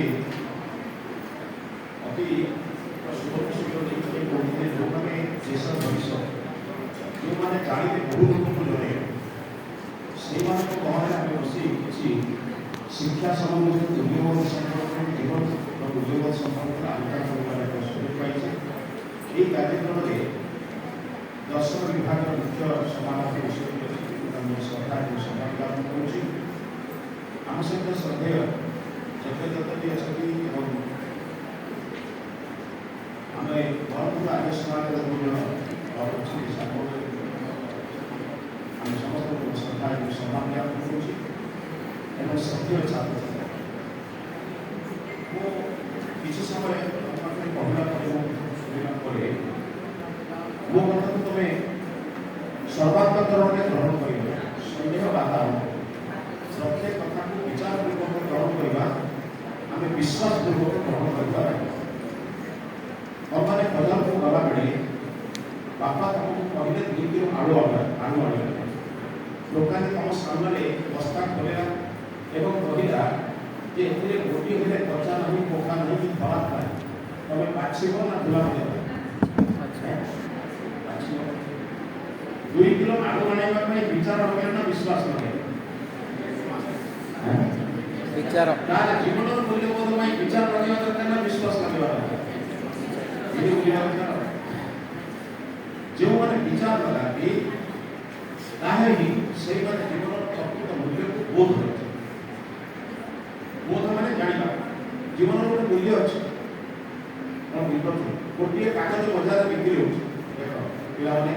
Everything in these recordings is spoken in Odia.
ଗୋଟିଏ ଅତି ସୁବର୍ଣ୍ଣ ସୁଯୋଗ ଦେଇଥିଲେ। କହୁଥିଲେ, ଯେଉଁମାନେ ଦେଶର ଭବିଷ୍ୟତ, ଯେଉଁମାନେ ଜାଣିଲେ ବହୁ ଲୋକଙ୍କୁ ଜଣେଇବେ, ସେଇମାନଙ୍କ ଗହଣରେ ଆମେ ବସି କିଛି ଶିକ୍ଷା ସମ୍ବନ୍ଧିତ, ମୂଲ୍ୟବୋଧ ସମ୍ପର୍କରେ, ଜୀବନର ମୂଲ୍ୟବୋଧ ସମ୍ପର୍କରେ ଆଲୋଚନା କରିବାର ଏକ ସୁଯୋଗ ପାଇଛେ। ଏହି କାର୍ଯ୍ୟକ୍ରମରେ ଦର୍ଶନ ବିଭାଗର ମୁଖ୍ୟ ସଭାପତି ବିଷୟ ଅଛନ୍ତି, ତାଙ୍କୁ ଶ୍ରଦ୍ଧା ଏବଂ ସମ୍ମାନ ଜ୍ଞାପନ କରୁଛି। ଆମ ସହିତ ଶ୍ରଦ୍ଧେୟ ଯଜ୍ଞଦତ୍ତ ବି ଅଛନ୍ତି ଏବଂ ଆମେ ବ୍ରହ୍ମପୁର ଆର୍ଯ୍ୟ ସମାଜର ଦୁଇ ଜଣ ଅଛନ୍ତି ସାଙ୍ଗ। ଆମେ ସମସ୍ତଙ୍କୁ ଶ୍ରଦ୍ଧା ଏବଂ ସମ୍ମାନ ଜ୍ଞାପନ କରୁଛି ଏବଂ ଶ୍ରଦ୍ଧେୟ ଛାତ୍ରଛାତ୍ରୀ, ମୁଁ କିଛି ସମୟ ତମ ପାଖରେ କହିଲା ପରେ, ମୋ କଥା ଶୁଣିଲା ପରେ, ମୋ କଥାକୁ ତୁମେ ସର୍ବାନ୍ତକରଣରେ ଗ୍ରହଣ କରିବ। ସନ୍ଦେହ ବାତାବରଣ, ପ୍ରତ୍ୟେକ କଥାକୁ ବିଚାରପୂର୍ବକ ଗ୍ରହଣ କରିବା, ଆମେ ବିଶ୍ୱାସ ପୂର୍ବକ ଗ୍ରହଣ କରିବା ନାହିଁ। ତମମାନେ ବଜାରକୁ ଗଲାବେଳେ ବାପା ତମକୁ କହିଲେ 2 କିଲୋ ଆଳୁ ଆଣିବା, ଆଳୁ ଆଣିବା ପାଇଁ। ଦୋକାନୀ ତମ ସାମ୍ନାରେ ବସ୍ତା ଖୋଲିଲା ଏବଂ କହିଲା ଯେ ଏଥିରେ ଗୋଟିଏ ହେଲେ ପଚା ନାହିଁ, ପୋକା ନାହିଁ କି ଖରାପ ନାହିଁ। ତମେ ବାଛିବ ନା ଝୁଲା ପକେଇବ? ବାଛିବ। 2 କିଲୋ ଆଳୁ ଆଣିବା ପାଇଁ ବିଚାର ଲଗେଇବ ନା ବିଶ୍ୱାସ ଲଗେଇବ? ବିଚାର। ତାହେଲେ ଜୀବନର ମୂଲ୍ୟବୋଧ ପାଇଁ ବିଚାର ଲଗେଇବା ଦରକାର ନା ବିଶ୍ୱାସ ଲଗେଇବା ଦରକାର? ଏଠି ବୁଝିବା ଦରକାର। ଯେଉଁମାନେ ବିଚାର ଲଗାନ୍ତି, ତାହେଲେ ହିଁ ସେଇମାନେ ଜୀବନର ପ୍ରକୃତ ମୂଲ୍ୟକୁ ବୋଧ କରନ୍ତି। ବୋଧ ମାନେ ଜାଣିବା। ଜୀବନର ଗୋଟେ ମୂଲ୍ୟ ଅଛି, କଣ ବୁଝିପାରୁଛ? ଗୋଟିଏ କାଗଜ ବଜାରରେ ବିକ୍ରି ହେଉଛି। ଦେଖ ପିଲାମାନେ,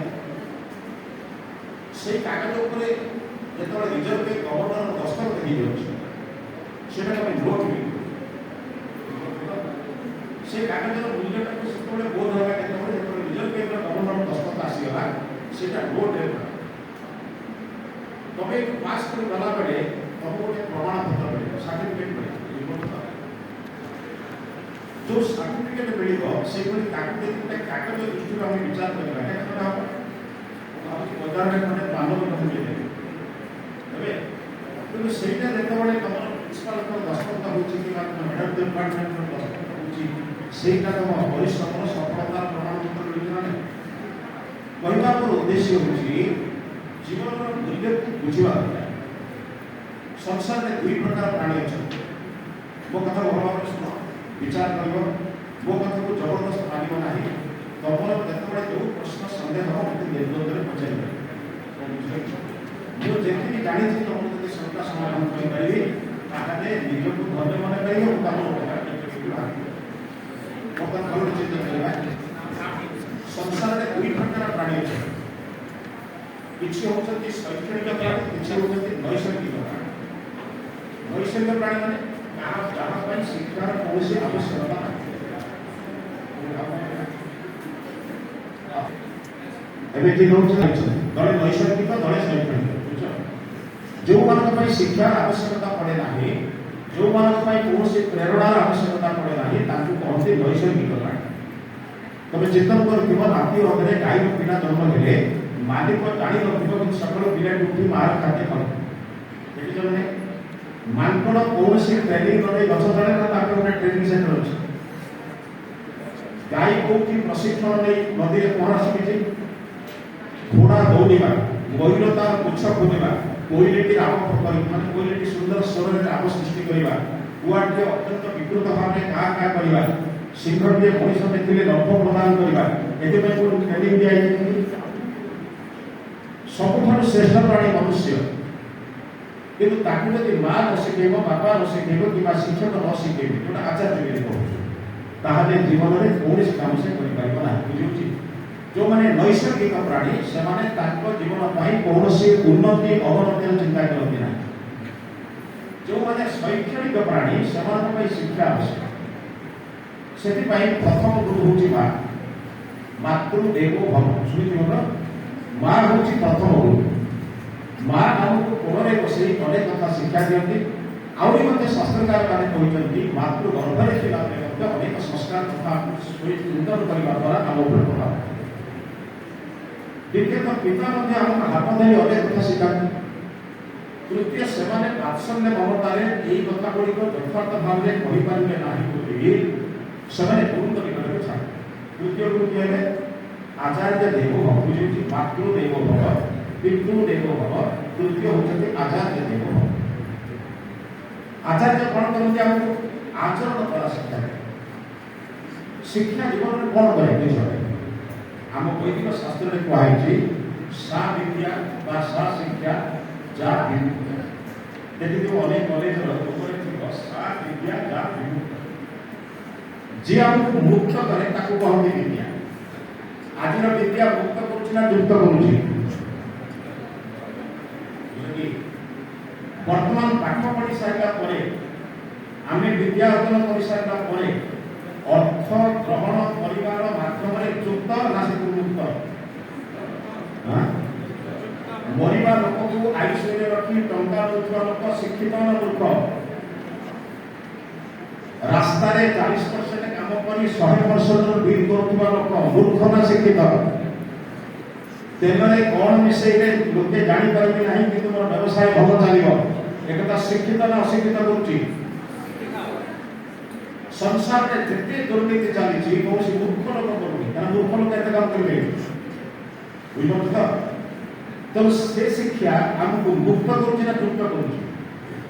ସେଇ କାଗଜ ଉପରେ ଯେତେବେଳେ ରିଜର୍ଭ ବ୍ୟାଙ୍କ ଗଭର୍ଣ୍ଣର ଦସ୍ତଖତ ହେଇଯାଉଛି, ସେଟାକୁ ଆମେ ନୋଟ ବିକ୍ରି। ସେ କାଗଜର ମୂଲ୍ୟଟାକୁ ସେତେବେଳେ ବୋଧ ହେଲା କେତେବେଳେ? ଯେତେବେଳେ ରିଜର୍ଭ ବ୍ୟାଙ୍କର ଗଭର୍ଣ୍ଣର ଦସ୍ତଖତ ଆସିଗଲା, ସେଟା ନୋଟ ହେଲା। ତମେ ଏଠୁ ପାସ୍ କରି ଗଲାବେଳେ ତମକୁ ଗୋଟେ ପ୍ରମାଣପତ୍ର ମିଳିବ, ସାର୍ଟିଫିକେଟ ମିଳିବ, ବୁଝିପାରୁଛ ତ? ଯୋଉ ସାର୍ଟିଫିକେଟ ମିଳିବ, ସେଇଭଳି ତାକୁ ଯଦି ଗୋଟେ କାଗଜ ଦୃଷ୍ଟିରୁ ଆମେ ବିଚାର କରିବା, କେତେ ଟଙ୍କା ହବ? ମୁଁ ଭାବୁଛି ବଜାରରେ ଖଣ୍ଡେ ପାନ ବି ମଧ୍ୟ ଦେଇଦେବେ ଏବେ। କିନ୍ତୁ ସେଇଟା ଯେତେବେଳେ ତମର ପ୍ରିନ୍ସିପାଲଙ୍କର ଦସ୍ତଖତ ହେଉଛି କିମ୍ବା ତୁମ ହେଡ୍ ଅଫ୍ ଡିପାର୍ଟମେଣ୍ଟର ଦସ୍ତଖତ ହେଉଛି, ସେଇଟା ତମ ପରିଶ୍ରମର ସଫଳତାର ପ୍ରମାଣପତ୍ର ମିଳୁଛି ନା ନାହିଁ? କହିବା ମୋର ଉଦ୍ଦେଶ୍ୟ ହେଉଛି, ଜୀବନର ମୂଲ୍ୟକୁ ବୁଝିବା ଦରକାର। ସଂସାରରେ ଦୁଇ ପ୍ରକାର ପ୍ରାଣୀ ଅଛନ୍ତି। ମୋ କଥା ଭଲ ଭାବରେ ଶୁଣ, ବିଚାର କରିବ। ମୋ କଥାକୁ ଜବରଦସ୍ତ ମାନିବ ନାହିଁ। ତମର ଯେତେବେଳେ ଯୋଉ ପ୍ରଶ୍ନ ସନ୍ଦେହ ହେବ, ମୋତେ ନିର୍ଦ୍ୱନ୍ଦ୍ୱରେ ପଚାରିପାରିବ। ବୁଝିପାରିଛ? ମୁଁ ଯେତିକି ଜାଣିଛି, ତମକୁ ଯଦି ଶଙ୍କା ସମାଧାନ କରିପାରିବି, ତାହେଲେ ନିଜକୁ ଧନ୍ୟ ମନେ କରିବ ଏବଂ ତମର ଉପକାର କରିପାରିବି ବୋଲି ଭାବିବ। ବର୍ତ୍ତମାନ ଭଲରେ ଚିନ୍ତା କରିବା। ସଂସାରରେ ଦୁଇ ପ୍ରକାର ପ୍ରାଣୀ ଅଛନ୍ତି। କିଛି ହେଉଛନ୍ତି ଶୈକ୍ଷଣିକ ପ୍ରାଣୀ, କିଛି ହେଉଛନ୍ତି ନୈସର୍ଗିକ ପ୍ରାଣୀ। ନୈସର୍ଗିକ ପ୍ରାଣୀ ମାନେ ଯାହା ପାଇଁ ଶିକ୍ଷାର କୌଣସି ଆବଶ୍ୟକତା ନାହିଁ। ଏବେ ଯିଏ ରହୁଛନ୍ତି, ଦଳେ ନୈସର୍ଗିକ, ଦଳେ ଶୈକ୍ଷଣିକ, ବୁଝଛ? ଯେଉଁମାନଙ୍କ ପାଇଁ ଶିକ୍ଷାର ଆବଶ୍ୟକତା ପଡ଼େ ନାହିଁ, ଯେଉଁମାନଙ୍କ ପାଇଁ କୌଣସି ପ୍ରେରଣାର ଆବଶ୍ୟକତା ପଡ଼େ ନାହିଁ, ତାଙ୍କୁ କହନ୍ତି ନୈସର୍ଗିକ ପ୍ରାଣୀ। ତମେ ଚିନ୍ତନ କରିଥିବ, ରାତି ଅଧରେ ଗାଈର ପିଲା ଜନ୍ମ ହେଲେ ମାଲିକ ଜାଣିନଥିବ, କିନ୍ତୁ ସକାଳୁ ପିଲାଟି ଉଠି ମାର ଖାଦ୍ୟ ଖାଉଥିବ। ଦେଖିଛ ନା ନାଇଁ? ମାଙ୍କଡ଼ କୌଣସି ଟ୍ରେନିଂ ନ ନେଇ ଗଛ ଚଢ଼େ ନା ତାଙ୍କର ଗୋଟେ ଟ୍ରେନିଂ ସେଣ୍ଟର ଅଛି? ଗାଈ କୋଉଠି ପ୍ରଶିକ୍ଷଣ ନେଇ ନଦୀରେ ପହଁରା ଶିଖିଛି? ଘୋଡ଼ା ଦୌଡ଼ିବା, ମୟୂର ତାର ପୁଚ୍ଛ ଖୋଲିବା, କୋଇଲିଟି ରାବ କରି, ମାନେ କୋଇଲିଟି ସୁନ୍ଦର ସ୍ୱରରେ ରାବ ସୃଷ୍ଟି କରିବା, କୁଆଟିଏ ଅତ୍ୟନ୍ତ ବିକୃତ ଭାବରେ କା କା କରିବା, ସିଂହଟିଏ ମଣିଷ ଦେଖିଲେ ଲମ୍ଫ ପ୍ରଦାନ କରିବା, ଏଥିପାଇଁ କୋଉଠି ଟ୍ରେନିଂ ଦିଆଯାଇଛି? ସବୁଠାରୁ ଶ୍ରେଷ୍ଠ ପ୍ରାଣୀ ମନୁଷ୍ୟ। କିନ୍ତୁ ତାକୁ ଯଦି ମା ନ ଶିଖେଇବ, ବାପା ନ ଶିଖେଇବ କିମ୍ବା ଶିକ୍ଷକ ନ ଶିଖେଇବେ, ଯୋଉଟା ଆଚାର୍ଯ୍ୟ ବୋଲି କହୁଛୁ, ତାହେଲେ ଜୀବନରେ କୌଣସି କାମ ସେ କରିପାରିବ ନାହିଁ। ବୁଝିହେଉଛି? ଯେଉଁମାନେ ନୈସର୍ଗିକ ପ୍ରାଣୀ, ସେମାନେ ତାଙ୍କ ଜୀବନ ପାଇଁ କୌଣସି ଉନ୍ନତି ଅବନତିର ଚିନ୍ତା କରନ୍ତି ନାହିଁ। ଯେଉଁମାନେ ଶୈକ୍ଷଣିକ ପ୍ରାଣୀ, ସେମାନଙ୍କ ପାଇଁ ଶିକ୍ଷା ଆବଶ୍ୟକ। ସେଥିପାଇଁ ପ୍ରଥମ ଗୁରୁ ହେଉଛି ମା। ମାତୃ ଦେବୋ ଭବ, ଶୁଣିଥିବ ତ? ମା ହେଉଛି ପ୍ରଥମ ଗୁରୁ। ମା ଆମକୁ କୋଳରେ ବସେଇ ଅନେକ କଥା ଶିକ୍ଷା ଦିଅନ୍ତି। ଆହୁରି ମଧ୍ୟ ଶାସ୍ତ୍ରକାର ମାନେ କହିଛନ୍ତି, ମାତୃ ଗର୍ଭରେ ଥିଲାବେଳେ ମଧ୍ୟ ଅନେକ ସଂସ୍କାର କଥା ଆମକୁ ଚିନ୍ତନ କରିବା ଦ୍ୱାରା ଆମ ଉପରେ ପ୍ରଭାବ ପଡ଼େ। ଦ୍ୱିତୀୟତଃ, ପିତା ମଧ୍ୟ ଆମକୁ ହାତ ଧରି ଅନେକ କଥା ଶିଖାନ୍ତି। ତୃତୀୟ, ସେମାନେ ବାତ୍ସଲ୍ୟ ମମତାରେ ଏଇ କଥା ଗୁଡ଼ିକ ଯଥାର୍ଥ ଭାବରେ କହିପାରିବେ ନାହିଁ ବୋଲି ସେମାନେ ଗୁରୁଙ୍କ ନିକଟରେ ଛାଡ଼ନ୍ତି। ତୃତୀୟ ଗୁରୁ କିଏ ହେଲେ? ଆଚାର୍ଯ୍ୟ ଦେବ ଭବ। ବୁଝୁଛି, ମାତୃଦେବ ଭବ, ପିତୃଦେବ ଭବ, ତୃତୀୟ ହେଉଛନ୍ତି ଆଚାର୍ଯ୍ୟ ଦେବ ଭବ। ଆଚାର୍ଯ୍ୟ କ'ଣ କରନ୍ତି? ଆମକୁ ଆଚରଣ ଦ୍ୱାରା ଶିକ୍ଷା ଦେବେ। ଶିକ୍ଷା ଜୀବନରେ କ'ଣ କରେ ବୁଝ। ଆମ ବୈଦିକ ଶାସ୍ତ୍ରରେ କୁହାହେଇଛି, ସା ବିଦ୍ୟା ବା ସା ଶିକ୍ଷା ଯା ବିମୁକ୍ତ। ଦେଖିଥିବ, ଅନେକ କଲେଜର ଉପରେ ଥିବ, ସା ବିଦ୍ୟା ଯା ବିମୁକ୍ତ। ଯିଏ ଆମକୁ ମୁକ୍ତ କରେ, ତାକୁ କହନ୍ତି ବିଦ୍ୟା। ଆଜିର ବିଦ୍ୟା ମୁକ୍ତ କରୁଛି ନା ଯୁକ୍ତ କରୁଛି? ବୁଝିଲେ? ବର୍ତ୍ତମାନ ପାଠ ପଢି ସାରିଲା ପରେ, ଆମେ ବିଦ୍ୟା ଅର୍ଜନ କରିସାରିଲା ପରେ ଅର୍ଥ ଗ୍ରହଣ କରିବାର ମାଧ୍ୟମରେ ଯୁକ୍ତ ନା ସେଥିରୁ ମୁକ୍ତ? ହାଁ? ମରିବା ଲୋକକୁ ଆଇସିୟୁରେ ରଖି ଟଙ୍କା ଦଉଥିବା ଲୋକ ଶିକ୍ଷିତ ନା ମୂର୍ଖ? ରାସ୍ତାରେ 40% କାମ କରି 100% ବିଲ୍ କରୁଥିବା ଲୋକ ମୂର୍ଖ ନା ଶିକ୍ଷିତ? ତେଲରେ କଣ ମିଶେଇଲେ ଲୋକେ ଜାଣିପାରିବେ ନାହିଁ, କିନ୍ତୁ ମୋର ବ୍ୟବସାୟ ଭଲ ଚାଲିବ, ଏକଥା ଶିକ୍ଷିତ ନା ଅଶିକ୍ଷିତ କରୁଛି? ସଂସାରରେ ଯେତେ ଦୁର୍ନୀତି ଚାଲିଛି, କୌଣସି ମୂର୍ଖ ଲୋକ କରୁନି, କାରଣ ମୂର୍ଖ ଲୋକ ଏତେ କାମ କରିବେ? ବୁଝିପାରୁଛ ତ? ତେଣୁ ସେ ଶିକ୍ଷା ଆମକୁ ମୁକ୍ତ କରୁଛି ନା ଯୁକ୍ତ କରୁଛି?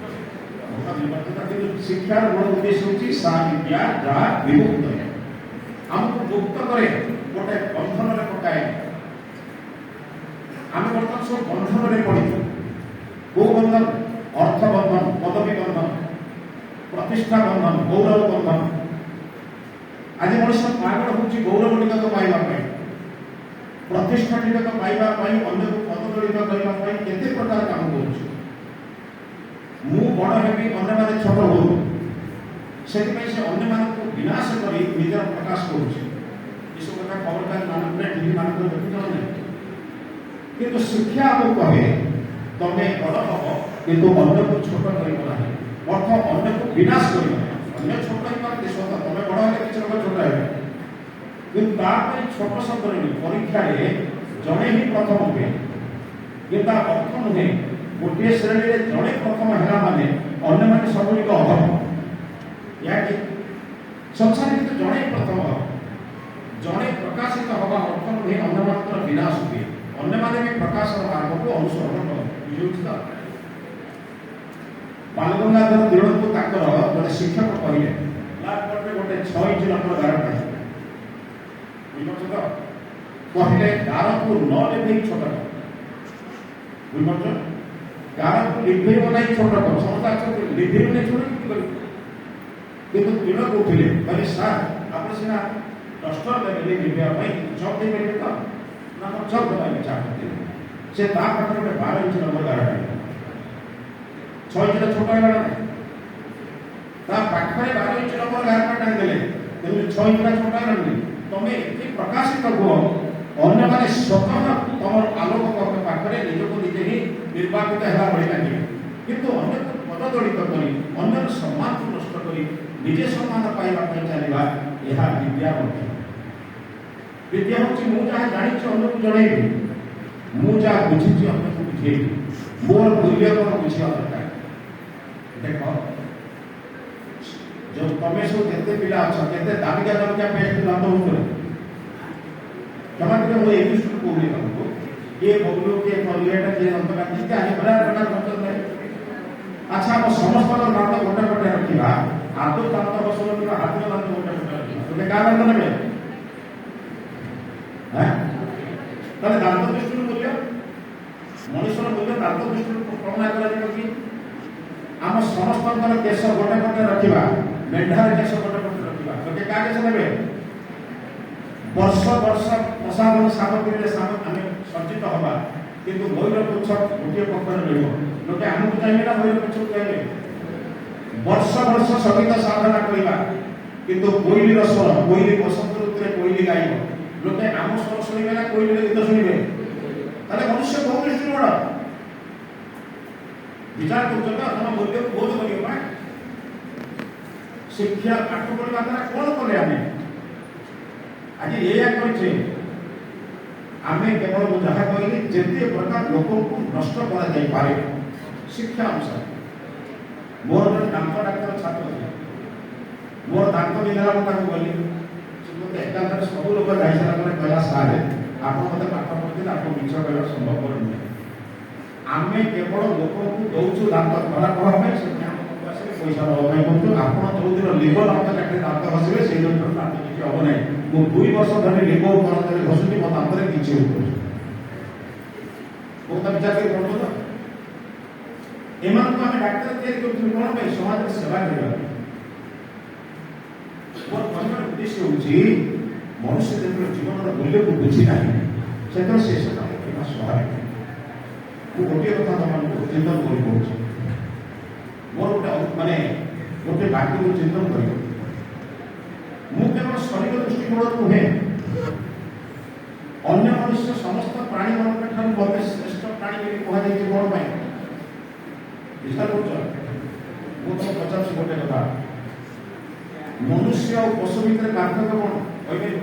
କଥା ବୁଝିପାରୁଛ ତ? କିନ୍ତୁ ଶିକ୍ଷାର ମୂଳ ଉଦ୍ଦେଶ୍ୟ ହେଉଛି ସା ବିଦ୍ୟା ଯାହା ବିମୁକ୍ତ। ଆମକୁ ମୁକ୍ତ କରେ, ଗୋଟେ ବନ୍ଧନରେ ପକାଏ। ଆମେ ବର୍ତ୍ତମାନ ସବୁ ବନ୍ଧନରେ ପଡ଼ିଛୁ। କୋଉ ବନ୍ଧନ? ଅର୍ଥ ବନ୍ଧନ, ପଦବୀ ବନ୍ଧନ, ପ୍ରତିଷ୍ଠା ବନ୍ଧନ, ଗୌରବ ବନ୍ଧନ। ଆଜି ମଣିଷ ପାଗଳ ହେଉଛି ଗୌରବ ଟିକକ ପାଇବା ପାଇଁ, ପ୍ରତିଷ୍ଠା ଟିକକ ପାଇବା ପାଇଁ, ଅନ୍ୟକୁ ପଦଦଳିତ କରିବା ପାଇଁ କେତେ ପ୍ରକାର କାମ କରୁଛି। ମୁଁ ବଡ଼ ହେବି, ଅନ୍ୟମାନେ ଛୋଟ ହଉ, ସେଥିପାଇଁ ସେ ଅନ୍ୟମାନଙ୍କୁ ବିନାଶ କରି ନିଜର ପ୍ରକାଶ କରୁଛି। ଏସବୁ କଥା ଖବରକାଗଜ ମାନଙ୍କରେ, ଟିଭି ମାନଙ୍କରେ ଦେଖୁଛ ନା ନାହିଁ? କିନ୍ତୁ ଶିକ୍ଷା ଆମକୁ କହେ, ତମେ ବଡ଼ ହବ, କିନ୍ତୁ ଅନ୍ୟକୁ ଛୋଟ କରିବ ନାହିଁ, ଅର୍ଥ ଅନ୍ୟକୁ ବିନାଶ କରିବ ନାହିଁ। ଅନ୍ୟ ଛୋଟ ହେଇପାରନ୍ତି ସତ, ତମେ ବଡ଼ ହେଲେ କିଛି ଲୋକ ଛୋଟ ହେବେ, କିନ୍ତୁ ତା ପାଇଁ ଛୋଟ ଶବ୍ଦରେ ନୁହେଁ। ପରୀକ୍ଷାରେ ଜଣେ ହିଁ ପ୍ରଥମ ହୁଏ, କିନ୍ତୁ ତା ଅର୍ଥ ନୁହେଁ ଗୋଟିଏ ଶ୍ରେଣୀରେ ଜଣେ ପ୍ରଥମ ହେଲା ମାନେ ଅନ୍ୟମାନେ ସବୁଗୁଡ଼ିକ ଅଧମ। ଏହା ଠିକ। ସଂସାରରେ କିନ୍ତୁ ଜଣେ ହିଁ ପ୍ରଥମ ହବ। ଜଣେ ପ୍ରକାଶିତ ହବା ଅର୍ଥ ନୁହେଁ ଅନ୍ୟମାନଙ୍କର ବିନାଶ ହୁଏ। ଅନ୍ୟମାନେ ବି ପ୍ରକାଶର ମାର୍ଗକୁ ଅନୁସରଣ କରନ୍ତି। ବୁଝିହେଉଛି ତ? ବାଲଗଙ୍ଗାଧର ତିଳକଙ୍କୁ ତାଙ୍କର ଜଣେ ଶିକ୍ଷକ କହିଲେ, ବ୍ଲାକବୋର୍ଡରେ ଗୋଟେ 6 ଇଞ୍ଚ ଲମ୍ବର ଗାର ଟାଣି, ବୁଝିପାରୁଛ ତ? କହିଲେ, ଗାରକୁ ନ ଲିଭେଇ ଛୋଟ କର। ବୁଝିପାରୁଛ? ଗାରକୁ ଲିଭେଇବ ନାହିଁ, ଛୋଟ କର। ସମସ୍ତେ ଅଛନ୍ତି, ଲିଭେଇବ ନାହିଁ, ଛୋଟ କେମିତି କରିବ? କିନ୍ତୁ ତିଳକ ଉଠିଲେ, କହିଲେ, ସାର୍, ଆପଣ ସିନା ଡଷ୍ଟର ଦେବେନି ଲିଭେଇବା ପାଇଁ, ଚକ୍ ଦେଇପାରିବେ ତ? ନା, ମୋର ଚକ୍ ଦେବା ଇଚ୍ଛା ଆପତ୍ତି। ସେ ତା ପାଖରେ ଗୋଟେ 12 ଇଞ୍ଚ ଲମ୍ବର ଗାର ଟାଣିଲେ। 6 ଇଞ୍ଚଟା ଛୋଟ ହେଲା ନା ନାହିଁ? ତା ପାଖରେ 12 ଇଞ୍ଚ ଲମ୍ବର ଗାରଟା ଟାଣିଦେଲେ, ତେଣୁ 6 ଇଞ୍ଚଟା ଛୋଟ ହେଲାନି? ତମେ ଏତେ ପ୍ରକାଶିତ ହୁଅ, ଅନ୍ୟମାନେ ସ୍ୱତଃ ତମର ଆଲୋକ ପାଖରେ ନିଜକୁ ନିଜେ ହିଁ ନିର୍ବାପିତ ହେଲା ଭଳି ଲାଗିବେ। କିନ୍ତୁ ଅନ୍ୟକୁ ପଦଦଳିତ କରି, ଅନ୍ୟର ସମ୍ମାନକୁ ନଷ୍ଟ କରି ନିଜେ ସମ୍ମାନ ପାଇବା ପାଇଁ ଚାଲିବା, ଏହା ବିଦ୍ୟା ମଧ୍ୟ। ବିଦ୍ୟା ହେଉଛି ମୁଁ ଯାହା ଜାଣିଛି ଅନ୍ୟକୁ ଜଣେଇବି, ମୁଁ ଯାହା ବୁଝିଛି ଅନ୍ୟକୁ ବୁଝେଇବି। ମୋର ମୂଲ୍ୟ କଣ ବୁଝିବା ଦରକାର। ଦେଖ, ଯୋଉ ତମେ ସବୁ ଯେତେ ପିଲା ଅଛ, କେତେ ଦାମିକା ଦାମିକା ପେଷ୍ଟ ଦାନ୍ତ ଘଷୁଛ। କ୍ଷମା କରିବ, ମୁଁ ଏଇ ଦୃଷ୍ଟିରୁ କହୁନି ତମକୁ। କିଏ ବବଲୁ, କିଏ କଲଗେଟ, କିଏ ଦନ୍ତକାନ୍ତି, କିଏ ଆଜି ହଜାର ପ୍ରକାର ଖର୍ଚ୍ଚ ଥାଏ। ଆଚ୍ଛା, ଆମ ସମସ୍ତଙ୍କର ଦାନ୍ତ ଗୋଟେ ଗୋଟେ ରଖିବା, ଆଦୌ ଦାନ୍ତ ଘଷୁନଥିବା ହାତୀର ଦାନ୍ତ ଗୋଟେ ଗୋଟେ ରଖିବା, ତୁମେ କାହା ଦାନ୍ତ ନେବେ? ତାହେଲେ ଦାନ୍ତ ଦୃଷ୍ଟିରୁ ମୂଲ୍ୟ, ମଣିଷର ମୂଲ୍ୟ ଦାନ୍ତ ଦୃଷ୍ଟିରୁ ଗଣନା କରାଯିବ କି? ଆମ ସମସ୍ତଙ୍କର କେଶ ଗୋଟେ ଗୋଟେ ରଖିବା, ମେଣ୍ଢାର କେଶ ଗୋଟେ ଗୋଟେ ରଖିବା, ଲୋକେ କାହା କେଶ ନେବେ? ବର୍ଷ ବର୍ଷ ପ୍ରସାଧନ ସାମଗ୍ରୀରେ ଆମେ ସଜ୍ଜିତ ହବା, କିନ୍ତୁ ମୟୂର ପୁଚ୍ଛ ଗୋଟିଏ ପକ୍ଷରେ ରହିବ, ଲୋକେ ଆମକୁ ଚାହିଁବେ ନା ମୟୂର ପୁଚ୍ଛକୁ ଚାହିଁବେ? ବର୍ଷ ବର୍ଷ ସଙ୍ଗୀତ ସାଧନା କରିବା, କିନ୍ତୁ କୋଇଲିର ସ୍ୱର, କୋଇଲି ବସନ୍ତ ଋତୁରେ କୋଇଲି ଗାଇବ, ଲୋକେ ଆମ ସ୍ୱର ଶୁଣିବେ ନା କୋଇଲିର ଗୀତ ଶୁଣିବେ? ତାହେଲେ ମନୁଷ୍ୟ କୋଉ ଦୃଷ୍ଟିରୁ ବଡ଼? ବିଚାର କରୁଛ ତ? ତମ ମୂଲ୍ୟକୁ ବୋଧ କରିବ ନା। ଶିକ୍ଷା ପାଠ ପଢିବା ଦ୍ୱାରା କଣ କଲେ ଆମେ ଆଜି? ଏଇଆ କରିଛେ ଆମେ। କେବଳ ମୁଁ ଯାହା କହିଲି, ଯେତେ ପ୍ରକାର ଲୋକଙ୍କୁ ନଷ୍ଟ କରାଯାଇପାରେ, ଶିକ୍ଷା ଅନୁସାରେ। ମୋର ଜଣେ ଦାନ୍ତ ଡାକ୍ତର ଛାତ୍ର ଥିଲେ। ମୋର ଦାନ୍ତ ବିନ୍ଧିଲା, ମୁଁ ତାକୁ ଗଲି। ସେ ମୋତେ ଏକାଥରେ ସବୁ ଲୋକ ଯାଇସାରିଲା ପରେ କହିଲା, "ସାର୍, ଆପଣ ମୋତେ ପାଠ ପଢ଼ିଥିଲେ, ଆପଣ ମିଛ କହିବା ସମ୍ଭବପର ନୁହେଁ। ଆମେ କେବଳ ଲୋକଙ୍କୁ ଦଉଛୁ ଦାନ୍ତ ଖରାପ ହେବା ପାଇଁ, ସେଥିପାଇଁ ଆମ ପାଖକୁ ଆସିଲେ ପଇସା ଦେବା ପାଇଁ କହୁଛୁ। ଆପଣ ଯୋଉଦିନ ଲିଭର ହାତ କାଟି ଦାନ୍ତ ଘଷିବେ, ସେଇ ଦିନ ଦାନ୍ତ କିଛି ହବ ନାହିଁ। ମୁଁ 2 ବର୍ଷ ଧରି ଲିଭର କରତରେ ଘଷୁଛି, ମୋ ଦାନ୍ତରେ କିଛି ଉଠୁଛି।" ବହୁତ ବିଚାର କରି ପଢୁଛ ତ? ଏମାନଙ୍କୁ ଆମେ ଡାକ୍ତର ତିଆରି କରୁଥିଲୁ କଣ ପାଇଁ? ସମାଜର ସେବା କରିବା ପାଇଁ। ମୋର କହିବାର ଉଦ୍ଦେଶ୍ୟ ହେଉଛି, ମନୁଷ୍ୟ ଯେତେବେଳେ ଜୀବନର ମୂଲ୍ୟକୁ ବୁଝି ନାହିଁ, ସେତେବେଳେ ସେ ସେ କାମ କରିବା ସ୍ୱାଭାବିକ। ମୁଁ ଗୋଟିଏ କଥା ତମମାନଙ୍କୁ ଚିନ୍ତନ କରି କହୁଛି। ମୋର ଗୋଟେ ମାନେ ଗୋଟେ ବାକ୍ୟକୁ ଚିନ୍ତନ କରିବ। ମୁଁ କେବଳ ଶରୀର ଦୃଷ୍ଟିକୋଣରୁ ନୁହେଁ, ଅନ୍ୟ ମନୁଷ୍ୟ ସମସ୍ତ ପ୍ରାଣୀମାନଙ୍କ ଠାରୁ ମୋତେ ଶ୍ରେଷ୍ଠ ପ୍ରାଣୀ ବୋଲି କୁହାଯାଇଛି କଣ ପାଇଁ? ବିଚାର କରୁଛ? ମୁଁ ତ ପଚାରୁଛି ଗୋଟେ କଥା, ମନୁଷ୍ୟ ଆଉ ପଶୁ ଭିତରେ ପାର୍ଥକ୍ୟ କଣ କହିପାରିବ?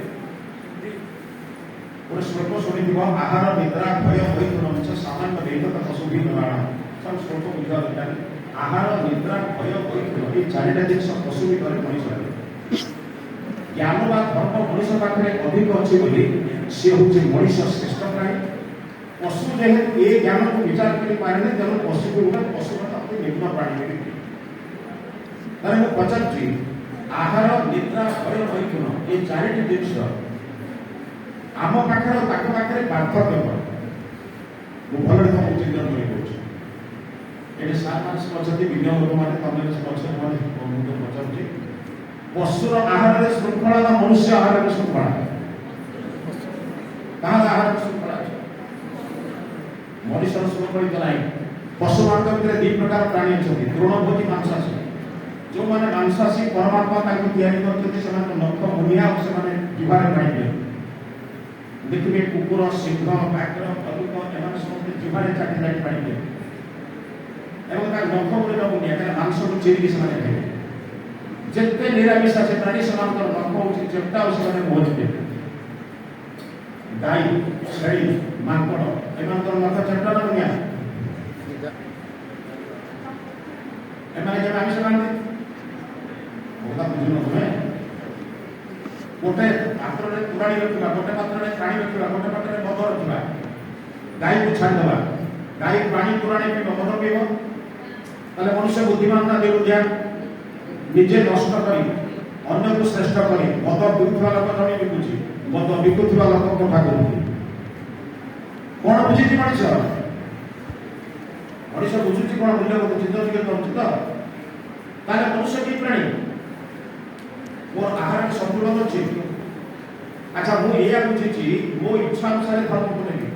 ଗୋଟେ ଶ୍ଲୋକ ଶୁଣିଥିବ, ଆହାର ନିଦ୍ରା ଭୟ ମୈଥୁନ ଚ ସାମାନ୍ୟ ଏତତ୍ ପଶୁଭିଃ ନରାଣାମ୍। ସବୁ ଶ୍ଲୋକ ବୁଝିବା ଦରକାର। ଆହାର, ନିଦ୍ରା, ଭୟ, ମୈଥୁନ, ଏଇ ଚାରିଟା ଜିନିଷ ପଶୁ ଭିତରେ, ମଣିଷ ଜ୍ଞାନ ବା ଧର୍ମ ମଣିଷ ପାଖରେ ଅଧିକ ଅଛି ବୋଲି ସିଏ ହଉଛି ମଣିଷ ଶ୍ରେଷ୍ଠ ପ୍ରାଣୀ। ପଶୁ ଯେହେତୁ ଏ ଜ୍ଞାନକୁ ବିଚାର କରିପାରେନି, ତେଣୁ ପଶୁକୁ ଗୋଟେ ପଶୁ ମାନେ ଅତି ନିମ୍ନ ପ୍ରାଣୀ ବୋଲି କୁହେ। ତାହେଲେ ମୁଁ ପଚାରୁଛି, ଆହାର, ନିଦ୍ରା, ଭୟ, ମୈଥୁନ, ଏ ଚାରିଟି ଜିନିଷ ଆମ ପାଖରେ ଆଉ ତାଙ୍କ ପାଖରେ ପାର୍ଥକ୍ୟ କଣ? ମୁଁ ଭଲରେ ତମକୁ ଚିନ୍ତନ କରି କହୁଛି। ଏଠି ସାର୍ ମାନେ ସବୁ ଅଛନ୍ତି, ବିଜ୍ଞ ଲୋକମାନେ, ତମେ ସବୁ ଅଛ ମାନେ, ମୁଁ ତ ପଚାରୁଛି, ପଶୁର ଆହାରରେ ଶୃଙ୍ଖଳା ନା ମନୁଷ୍ୟ ଆହାରରେ ଶୃଙ୍ଖଳା? କାହାର ଆହାରରେ ଶୃଙ୍ଖଳା ଅଛି? ମଣିଷର ଶୃଙ୍ଖଳିତ ନାହିଁ। ପଶୁମାନଙ୍କ ଭିତରେ ଦି ପ୍ରକାର ପ୍ରାଣୀ ଅଛନ୍ତି, ତୃଣଭୋଜୀ, ମାଂସାଶୀ। ଯେଉଁମାନେ ମାଂସାଶୀ, ପରମାତ୍ମା ତାଙ୍କୁ ତିଆରି କରିଛନ୍ତି, ସେମାନଙ୍କ ନଖ ମୁନିଆ ଆଉ ସେମାନେ ଜିଭାରେ ପାଣି ପିଅନ୍ତି। ଦେଖିବେ, କୁକୁର, ସିଂହ, ବ୍ୟାଘ୍ର, ଭାଲୁକ, ଏମାନେ ସମସ୍ତେ ଜିଭାରେ ଚାଟି ଚାଟି ପାଣି ପିଅନ୍ତି ଏବଂ ତା ନଖ ଗୁଡ଼ିକ ମୁନିଆ, କାରଣ ମାଂସକୁ ଚିରିକି ସେମାନେ ଖାଇବେ। ଯେତେ ନିରାମିଷାଶୀ ପ୍ରାଣୀ, ସେମାନଙ୍କର ନଖ ହେଉଛି ଚେପଟା ଆଉ ସେମାନେ ମୁହଁ ଚିପିବେ। ଗାଈ, ଛେଳି, ମାଙ୍କଡ଼, ଏମାନଙ୍କର ନଖ ଚେପଟା ନା ମୁନିଆ? ଏମାନେ କେବେ ଆମିଷ ଖାଆନ୍ତି? କଥା ବୁଝୁନ ତୁମେ? ଗୋଟେ ପାତ୍ରରେ ତୋରାଣି ରଖିବା, ଗୋଟେ ପାତ୍ରରେ ପାଣି ରଖିବା, ଗୋଟେ ପାତ୍ରରେ ମଦ ରଖିବା, ଗାଈକୁ ଛାଡ଼ିଦେବା। ଗାଈ ପାଣି ତୋରାଣି ପିଇବ, ମଦ ପିଇବ? ତାହେଲେ ମନୁଷ୍ୟ ବୁଦ୍ଧିମାନ ନା ନିର୍ବୁଦ୍ଧିଆ? ନିଜେ ନଷ୍ଟ କରି ଅନ୍ୟକୁ ଶ୍ରେଷ୍ଠ କରି ମଦ ପିଉଥିବା ଲୋକ ଜଣେ ବିକୁଛି, ମଦ ବିକୁଥିବା ଲୋକ କଥା କହୁଛି। କଣ ବୁଝିଛି ମଣିଷ? ମଣିଷ ବୁଝୁଛି କଣ ମୂଲ୍ୟବୋଧ? ଚିନ୍ତନ ଟିକେ କରୁଛି ତ? ତାହେଲେ ମନୁଷ୍ୟ କି ପ୍ରାଣୀ? ମୋର ଆହାରରେ ସନ୍ତୁଳନ ଅଛି। ଆଚ୍ଛା, ମୁଁ ଏଇଆ ବୁଝିଛି, ମୋ ଇଚ୍ଛା ଅନୁସାରେ ଧର୍ମକୁ ନେବି।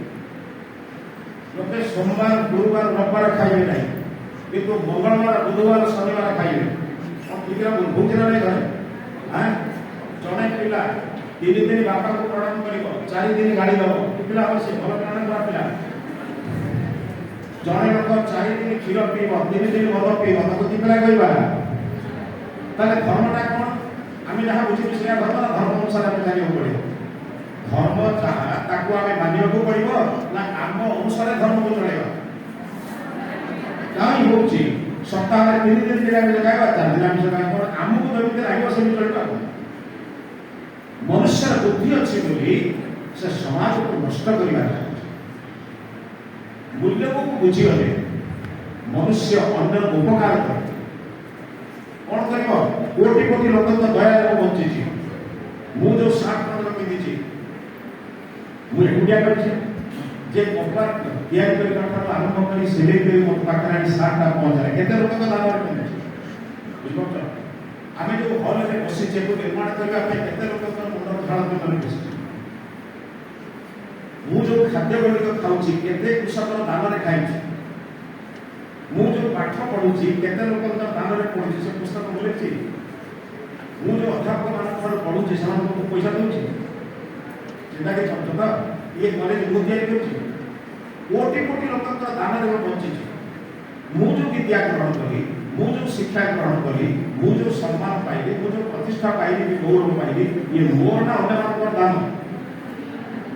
ଲୋକେ ସୋମବାର, ଗୁରୁବାର, ରବିବାର ଖାଇବେ ନାହିଁ, କିନ୍ତୁ ମଙ୍ଗଳବାର, ବୁଧବାର, ଶନିବାର ଖାଇବେ। କଣ ଠିକ ନା ଭୁଲ? ହଉଛି ନା ନାଇଁ ଘରେ? ଆଁ? ଜଣେ ପିଲା 3 ଦିନ ବାପାକୁ ପ୍ରଣାମ କରିବ, 4 ଦିନ ଗାଳି ଦବ, କି ପିଲା ହବ ସେ? ଭଲ ପିଲା ନା ଖରାପ ପିଲା? ଜଣେ ଲୋକ 4 ଦିନ କ୍ଷୀର ପିଇବ, 3 ଦିନ ମଦ ପିଇବ, ତାକୁ କି ପିଲା କହିବା? ତାହେଲେ ଧର୍ମଟା କଣ? ଆମେ ଯାହା ବୁଝିବୁ ସେଇଆ ଧର୍ମ ନା ଧର୍ମ ଅନୁସାରେ ଆମେ ଚାଲିବାକୁ ପଡିବ? ଧର୍ମ ଯାହା ତାକୁ ଆମେ ମାନିବାକୁ ପଡିବ ନା ଆମ ଅନୁସାରେ ଧର୍ମକୁ ଚଳେଇବା? କାହିଁ ହଉଛି? ସପ୍ତାହରେ 3 ଦିନ ନିରାମିଷ ଖାଇବା, 4 ଦିନ ଆମିଷ ଖାଇବା, କଣ ଆମକୁ ଯେମିତି ଲାଗିବ ସେମିତି ଚଳିବା? ମନୁଷ୍ୟର ବୁଦ୍ଧି ଅଛି ବୋଲି ସେ ସମାଜକୁ ନଷ୍ଟ କରିବା ଚାହୁଁଛି। ମୂଲ୍ୟକୁ ବୁଝିଗଲେ ମନୁଷ୍ୟ ଅନ୍ୟର ଉପକାର କରେ। କଣ କରିବ? କୋଟି କୋଟି ଲୋକଙ୍କ ଦୟାରେ ମୁଁ ବଞ୍ଚିଛି। ମୁଁ ଯୋଉ ସାର୍ଟ ଖଣ୍ଡକ ପିନ୍ଧିଛି, ମୁଁ ଏକୁଟିଆ କରିଛି? ଯେ କପଡ଼ା ତିଆରି କରିବା ଠାରୁ ଆରମ୍ଭ କରି ସିଲେଇ କରି ମୋ ପାଖରେ ଆଣି ସାର୍ଟଟା ପହଞ୍ଚାଏ, କେତେ ଲୋକଙ୍କ ଦାନରେ ପିନ୍ଧିଛି, ବୁଝିପାରୁଛ? ଆମେ ଯୋଉ ହଲରେ ବସିଛେ, ଏକୁ ନିର୍ମାଣ କରିବା ପାଇଁ କେତେ ଲୋକଙ୍କର ମୁଣ୍ଡର ଝାଳ ତୁମେ ବସିଛି। ମୁଁ ଯୋଉ ଖାଦ୍ୟ ଗୁଡ଼ିକ ଖାଉଛି, କେତେ କୃଷକର ଦାନରେ ଖାଇଛି। ମୁଁ ଯୋଉ ପାଠ ପଢୁଛି, କେତେ ଲୋକଙ୍କ ଦାନରେ ପଢୁଛି। ସେ ପୁସ୍ତକ ମୁଁ ଲେଖିଛି? ମୁଁ ଯୋଉ ଅଧ୍ୟାପକ ମାନଙ୍କ ଠାରୁ ପଢୁଛି, ସେମାନଙ୍କୁ ମୁଁ ପଇସା ଦଉଛି? ଚିନ୍ତା କରି ଚାହୁଁଛ ତ? ଇଏ କଲେଜ ମୁଁ ତିଆରି କରୁଛି? କୋଟି କୋଟି ଲୋକଙ୍କର ଦାନରେ ମୁଁ ବଞ୍ଚିଛି। ମୁଁ ଯୋଉ ବିଦ୍ୟା ଗ୍ରହଣ କଲି, ମୁଁ ଯୋଉ ଶିକ୍ଷା ଗ୍ରହଣ କଲି, ମୁଁ ଯୋଉ ସମ୍ମାନ ପାଇଲି, ମୁଁ ଯୋଉ ପ୍ରତିଷ୍ଠା ପାଇଲି କି ଗୌରବ ପାଇଲି, ଇଏ ମୋର ନା ଅନ୍ୟମାନଙ୍କର ଦାନ?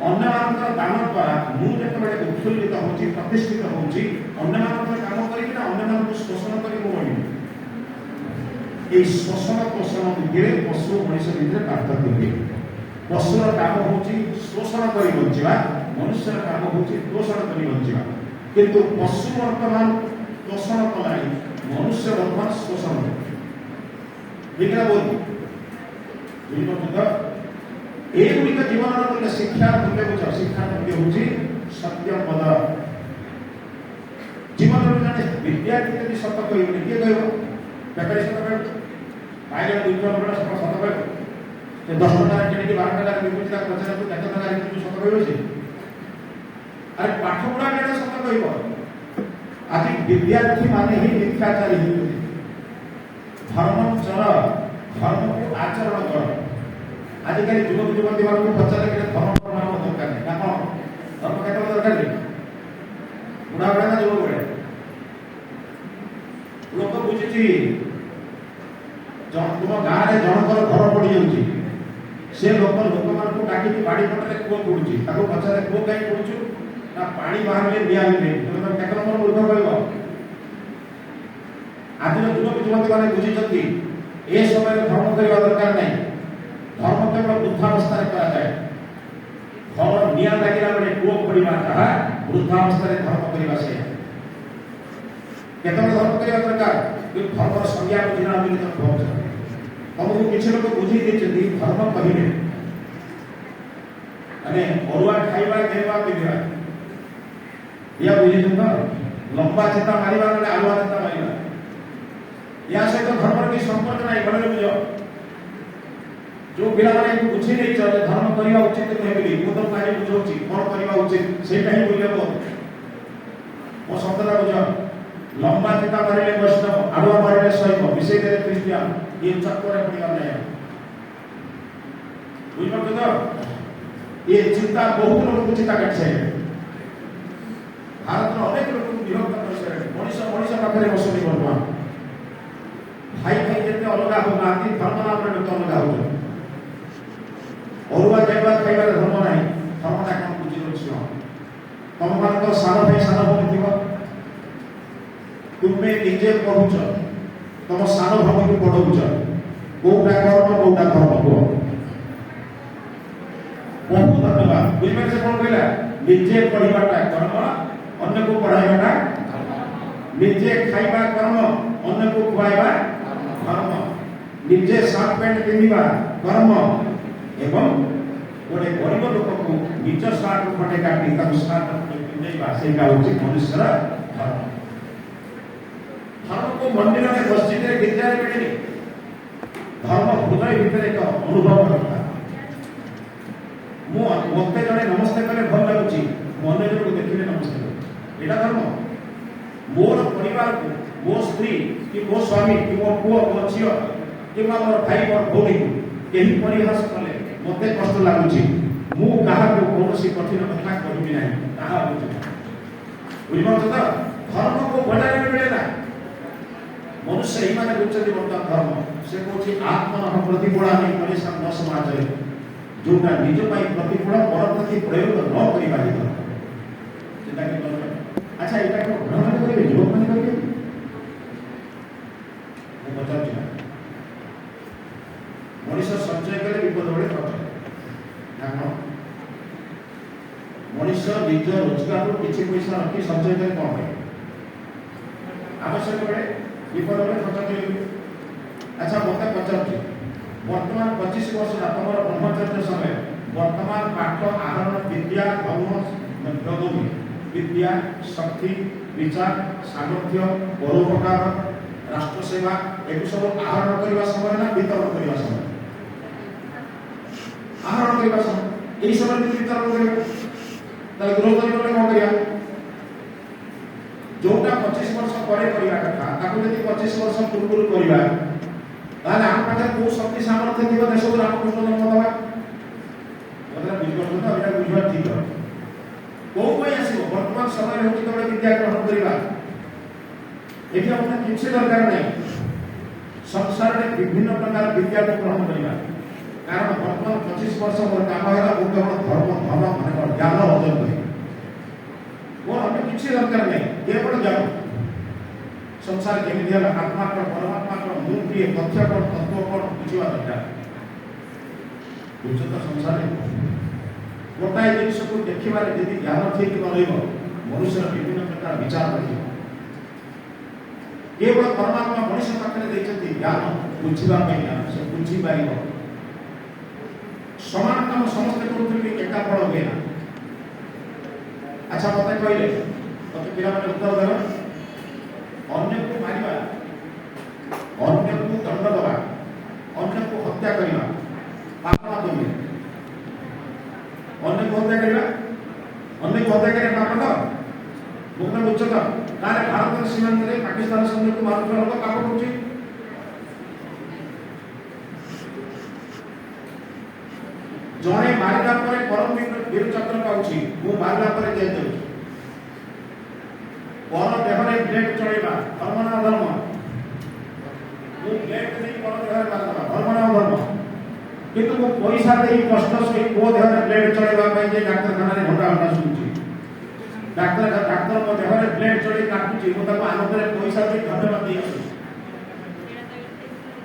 ଅନ୍ୟମାନଙ୍କର ଦାନ ଦ୍ୱାରା ମୁଁ ଯେତେବେଳେ ଉତ୍ଫୁଲ୍ଲିତ ହେଉଛି, ପ୍ରତିଷ୍ଠିତ ହେଉଛି, ଅନ୍ୟମାନଙ୍କର କାମ କରିକି ନା ଅନ୍ୟମାନଙ୍କୁ ଶୋଷଣ କରି ମୁଁ ବଢ଼ିବି। ଏଇ ଶୋଷଣ ପୋଷଣ ଭିତରେ ପଶୁ ମଣିଷ ଭିତରେ ପାର୍ଥକ୍ୟ ହୁଏ। ପଶୁର କାମ ହେଉଛି ଶୋଷଣ କରି ବଞ୍ଚିବା, ମନୁଷ୍ୟର କାମ ହେଉଛି ତୋଷଣ କରି ବଞ୍ଚିବା। କିନ୍ତୁ ପଶୁ ବର୍ତ୍ତମାନ ତୋଷଣ କଲାଣି, ମନୁଷ୍ୟ ବର୍ତ୍ତମାନ ଶୋଷଣ କରୁଛି। ଠିକ ନା ଭୁଲ? ବୁଝିପାରୁଛ ତ? ଏଗୁଡ଼ିକ ଜୀବନର ମୂଲ୍ୟ, ଶିକ୍ଷାର ମୂଲ୍ୟ ବୁଝ। ଶିକ୍ଷାର ମୂଲ୍ୟ ହେଉଛି ସତ୍ୟ ପଦ। ଜୀବନରେ ଜଣେ ବିଦ୍ୟାର୍ଥୀ ଯଦି ସତ କହିବନି, କିଏ କହିବ? ବେକାରୀ ସତ କହିବ? ବାଇଗଣ 2 ଟଙ୍କା ସତ ସତ କହିବ? ସେ 10 ଟଙ୍କାରେ କିଣିକି 12 ଟଙ୍କାରେ ବିକୁଛି, ତାକୁ ପଚାରନ୍ତୁ, କେତେ ଟଙ୍କାରେ କିଣୁଛୁ? ସତ କହିବ ସେ? ଆରେ, ପାଠ ପଢା ଜଣେ ସତ କହିବ। ଆଜି ବିଦ୍ୟାର୍ଥୀ ମାନେ ହିଁ ମିଥ୍ୟାଚାରୀ ହେଉଛନ୍ତି। ଧର୍ମ ଚର, ଧର୍ମକୁ ଆଚରଣ କର। ଆଜିକାଲି ଯୁବକ ଯୁବତୀ ମାନଙ୍କୁ ପଚାରିଲେ କି ଧର୍ମ ଫର୍ମ ଆମର ଦରକାର ନାହିଁ ନା କଣ? ଧର୍ମ କେତେବେଳେ ଦରକାର ନାହିଁ? ବୁଢା ବେଳେ ନା ଯୁବକ ବେଳେ? ଲୋକ ବୁଝିଛି। ତୁମ ଗାଁରେ ଜଣଙ୍କର ଘର ପଡିଯାଉଛି, ସେ ଲୋକ ଲୋକମାନଙ୍କୁ ଡାକିକି ବାଡି ପଟରେ କୂଅ ଖୋଳୁଛି। ତାକୁ ପଚାରେ, କୂଅ କାହିଁ ଖୋଳୁଛୁ? ନା, ପାଣି ବାହାରିଲେ ନିଆଁ ଲିଭେଇବି। ତୁମେ ତାକୁ କେତେ ନମ୍ବର ମୂର୍ଖ କହିବ? ଆଜିର ଯୁବକ ଯୁବତୀ ମାନେ ବୁଝିଛନ୍ତି, ଏ ସମୟରେ ଧର୍ମ କରିବା ଦରକାର ନାହିଁ। ଧର୍ମ କେବଳ ବୃଦ୍ଧାବସ୍ଥାରେ କରାଯାଏ। ଘର ନିଆଁ ଲାଗିଲା ବେଳେ କୂଅ ଖୋଳିବା ଯାହା, ବୃଦ୍ଧାବସ୍ଥାରେ ଧର୍ମ କରିବା ସେଇଆ। କେତେବେଳେ ଧର୍ମ କରିବା ଦରକାର? କିନ୍ତୁ ଧର୍ମର ସଂଜ୍ଞା ବୁଝିନା ବୋଲି ତମେ ଭାବୁଛ। ତମକୁ କିଛି ଲୋକ ବୁଝେଇ ଦେଇଛନ୍ତି, ଧର୍ମ କହିଲେ ମାନେ ଅରୁଆ ଖାଇବା, ଗେରୁଆ ପିନ୍ଧିବା। ଇୟା ବୁଝିଛନ୍ତି ତ? ଲମ୍ବା ଚିତା ମାରିବା ନହେଲେ ଆଲୁଆ ଚିତା ମାରିବା, ୟା ସହିତ ଧର୍ମର କିଛି ସମ୍ପର୍କ ନାହିଁ। ଭଲରେ ବୁଝ। ଯୋଉ ପିଲାମାନେ ବୁଝି ଦେଇଛ ଯେ ଧର୍ମ କରିବା ଉଚିତ ନୁହେଁ ବୋଲି, ମୁଁ ତମକୁ ଆଜି ବୁଝଉଛି କଣ କରିବା ଉଚିତ। ସେଇଟା ହିଁ ମୂଲ୍ୟବୋଧ। ମୋ ଶବ୍ଦଟା ବୁଝ। ଲମ୍ବା ଚିତା ମାରିଲେ ବୈଷ୍ଣବ, ଆଡୁଆ ମାରିଲେ ଶୈବ, ମିଶେଇ ଦେଲେ ଖ୍ରୀଷ୍ଟିଆନ। ଇଏ ଚକ୍କରେ ପଡ଼ିବାର ନାହିଁ। ବୁଝିପାରୁଛ ତ? ଇଏ ଚିନ୍ତା ବହୁତ ଲୋକଙ୍କୁ ଚିତା କାଟି ସାରିଲେଣି। ଭାରତର ଅନେକ ଲୋକଙ୍କୁ ବିଭକ୍ତ କରିସାରିଲେଣି। ମଣିଷ ମଣିଷ ପାଖରେ ବସୁନି ବର୍ତ୍ତମାନ। ଭାଇ ଭାଇ ଯେତେ ଅଲଗା ହଉନାହାନ୍ତି, ଧର୍ମ ନାମରେ ଲୋକ ଅଲଗା ହଉଛନ୍ତି। ଅରୁଆ ଗେରୁଆ ଖାଇବାରେ ଧର୍ମ ନାହିଁ। ଧର୍ମଟା କଣ ବୁଝିଯାଉଛି? ତମମାନଙ୍କର ସାନ ଭାଇ ସାନ ଭଉଣୀ ଥିବ। ତୁମେ ନିଜେ ପଢୁଛ, ତମ ସାନ ଭଉଣୀକୁ ପଢଉଛ। କୋଉଟା କର୍ମ, କୋଉଟା ଧର୍ମ, କୁହ। ବହୁତ ଧନ୍ୟବାଦ। ବୁଝିପାରିଲେ ସେ କଣ କହିଲା? ନିଜେ ପଢିବାଟା କର୍ମ, ଅନ୍ୟକୁ ପଢାଇବାଟା। ନିଜେ ଖାଇବା କର୍ମ, ଅନ୍ୟକୁ ଖୁଆଇବା ଧର୍ମ। ନିଜେ ସାର୍ଟ ପ୍ୟାଣ୍ଟ ପିନ୍ଧିବା କର୍ମ ଏବଂ ଗୋଟେ ଗରିବ ଲୋକକୁ ନିଜ ସାର୍ଟ ଖଣ୍ଡେ କାଟି ତାକୁ ସାର୍ଟ ଖଣ୍ଡେ ପିନ୍ଧେଇବା, ସେଇଟା ହଉଛି ମନୁଷ୍ୟର ଧର୍ମ। ଧର୍ମକୁ ମନ୍ଦିରରେ, ମସଜିଦରେ, ଗିର୍ଜାରେ ମିଳେନି। ଧର୍ମ ହୃଦୟ ଭିତରେ ଏକ ଅନୁଭବ କଥା। ମୁଁ ମତେ ଜଣେ ନମସ୍ତେ କଲେ ଭଲ ଲାଗୁଛି, ମୁଁ ଅନ୍ୟ ଜଣକୁ ଦେଖିଲେ ନମସ୍ତେ କରୁଛି, ଏଇଟା ଧର୍ମ। ମୋର ପରିବାରକୁ, ମୋ ସ୍ତ୍ରୀ କି ମୋ ସ୍ୱାମୀ କି ମୋ ପୁଅ, ମୋ ଝିଅ କିମ୍ବା ମୋର ଭାଇ, ମୋର ଭଉଣୀକୁ କେହି ପରିହାସ କଲେ ମତେ କଷ୍ଟ ଲାଗୁଛି, ମୁଁ କାହାକୁ କୌଣସି କଠିନ କଥା କହିବି ନାହିଁ, ତାହା ହେଉଛି। ବୁଝିପାରୁଛ ତ? ଧର୍ମକୁ ବଜାରରେ ମିଳେ ନା। ମନୁଷ୍ୟ ଏଇମାନେ ବୁଝୁଛନ୍ତି ବର୍ତ୍ତମାନ ଧର୍ମ। ସେ କହୁଛି, ଆତ୍ମନଃ ପ୍ରତିକୂଳାନି ପରେଷାଂ ନ ସମାଚରେତ୍। ଯୋଉଟା ନିଜ ପାଇଁ ପ୍ରତିକୂଳ, ପର ପ୍ରତି ପ୍ରୟୋଗ ନ କରିବା ହିଁ ଧର୍ମ। ଚିନ୍ତା କରି। ଆଚ୍ଛା, ଏଇଟା କଣ ବୁଢ଼ାମାନେ କରିବେ, ଯୁବକମାନେ କରିବେ? ମୁଁ ପଚାରୁଛି ନା। ମଣିଷ ସଞ୍ଚୟ କଲେ ବିପଦ ବେଳେ ଖର୍ଚ୍ଚ କରେ ନା କଣ? ମଣିଷ ନିଜ ରୋଜଗାରରୁ କିଛି ପଇସା ରଖି ସଞ୍ଚୟ କରେ କଣ ପାଇଁ? ଆବଶ୍ୟକ ବେଳେ, ବିପଦ ବେଳେ ଖର୍ଚ୍ଚ କରିବେ। ଆଚ୍ଛା, ମତେ ପଚାରୁଛି, ବର୍ତ୍ତମାନ 25 ବର୍ଷ ତମର ବ୍ରହ୍ମଚର୍ଯ୍ୟ ସମୟ। ବର୍ତ୍ତମାନ ପାଠ ଆହରଣ, ବିଦ୍ୟା, ଧର୍ମ ଯୋଗ, ବିଦ୍ୟା, ଶକ୍ତି, ବିଚାର, ସାମର୍ଥ୍ୟ, ପରୋପକାର, ରାଷ୍ଟ୍ର ସେବା, ଏକୁ ସବୁ ଆହରଣ କରିବା ସମୟ ନା ବିତରଣ କରିବା ସମୟ? ଆହରଣ କରିବା ସମୟ। ଏଇ ସମୟରେ ଯଦି ବିତରଣ କରିବା, ତାହେଲେ ଗୃହସ୍ଥ ଜୀବନରେ କଣ କରିବା? ଯୋଉଟା 25 ବର୍ଷ ପରେ କରିବା କଥା, ତାକୁ ଯଦି 25 ବର୍ଷ ପୂର୍ବରୁ କରିବା, ତାହେଲେ ଆମ ପାଖରେ କୋଉ ଶକ୍ତି ସାମର୍ଥ୍ୟ ଥିବ ଦେଶକୁ ରାମକୃଷ୍ଣ ଜନ୍ମ ଦେବା? କଥା ବୁଝିପାରୁଛନ୍ତି ତ? ଏଇଟା ବୁଝିବା ଠିକ। କୋଉ ପାଇଁ ଆସିବ? ବର୍ତ୍ତମାନ ସମୟରେ ହେଉଛି କେବଳ ବିଦ୍ୟା ଗ୍ରହଣ କରିବା। ଏଠି ଆମର କିଛି ଦରକାର ନାହିଁ। ସଂସାରରେ ବିଭିନ୍ନ ପ୍ରକାର ବିଦ୍ୟାକୁ ଗ୍ରହଣ କରିବା, କାରଣ ବର୍ତ୍ତମାନ 25 ବର୍ଷ ମୋର କାମ ହେଲା, ମୁଁ କେବଳ ଧର୍ମ, ଧନ ମାନେ କଣ, ଜ୍ଞାନ ଅର୍ଜନ କରିବି। ମୋର ଅନ୍ୟ କିଛି ଦରକାର ନାହିଁ, କେବଳ ଜ୍ଞାନ। ସଂସାର କେମିତି ହେଲା, ଆତ୍ମା କ'ଣ, ପରମାତ୍ମା କ'ଣ, ମୁଁ କିଏ, ତଥ୍ୟ କ'ଣ, ତତ୍ତ୍ୱ କ'ଣ, ବୁଝିବା ଦରକାର। ବୁଝୁଛ ତ? ସଂସାରରେ ଗୋଟାଏ ଜିନିଷକୁ ଦେଖିବାରେ ଯଦି ଜ୍ଞାନ ଠିକ ନ ରହିବ, ମନୁଷ୍ୟର ବିଭିନ୍ନ ପ୍ରକାର ବିଚାର ରହିବ। କେବଳ ପରମାତ୍ମା ମଣିଷ ପାଖରେ ଦେଇଛନ୍ତି ଜ୍ଞାନ, ବୁଝିବା ପାଇଁ ଜ୍ଞାନ, ସେ ବୁଝିପାରିବ। ସମାନ କାମ ସମସ୍ତେ କରୁଥିଲେ ବି ଏକା ଫଳ ହୁଏ ନା। ଆଚ୍ଛା, ମତେ କହିଲେ, ମତେ ପିଲାମାନେ ଉତ୍ତର ଦେବ, ଅନ୍ୟକୁ ମାରିବା, ଅନ୍ୟକୁ ଦଣ୍ଡ ଦେବା, ଅନ୍ୟକୁ ହତ୍ୟା କରିବା ପାପ ନା ପୁଣ୍ୟ? ଅନ୍ୟକୁ ହତ୍ୟା କରିବା, ଅନ୍ୟକୁ ହତ୍ୟା କରିବା ପାପ ତ? ମୁଁ କଥା ବୁଝୁଛ ତ? ତାହେଲେ ଭାରତର ସୀମାନ୍ତରେ ପାକିସ୍ତାନ ସୈନ୍ୟକୁ ମାରୁଥିବା ଲୋକ ପାପ କରୁଛି। ଜଣେ ମାରିଲା ପରେ ପରମ ବୀର ଚକ୍ର ପାଉଛି, ମୁଁ ମାରିଲା ପରେ ଜେଲ୍ ଯାଉଛି। ପର ଦେହରେ ବ୍ଲେଡ୍ ଚଳେଇବା ଧର୍ମ ନା ଅଧର୍ମ? ମୁଁ ବ୍ଲେଡ୍ ନେଇ ପର ଦେହରେ ମାରିଦେବା ଧର୍ମ ନା ଅଧର୍ମ? କିନ୍ତୁ ମୁଁ ପଇସା ଦେଇ କଷ୍ଟ ସହି ମୋ ଦେହରେ ବ୍ଲେଡ୍ ଚଳେଇବା ପାଇଁ ଯେ ଡାକ୍ତରଖାନାରେ ଘଣ୍ଟା ଘଣ୍ଟା ଶୁଣୁଛି, ଡାକ୍ତର ମୋ ଦେହରେ ବ୍ଲେଡ୍ ଚଳେଇ କାଟୁଛି, ମୁଁ ତାକୁ ଆନନ୍ଦରେ ପଇସା ଦେଇ ଧନ୍ୟବାଦ ଦେଇ ଆସୁଛି।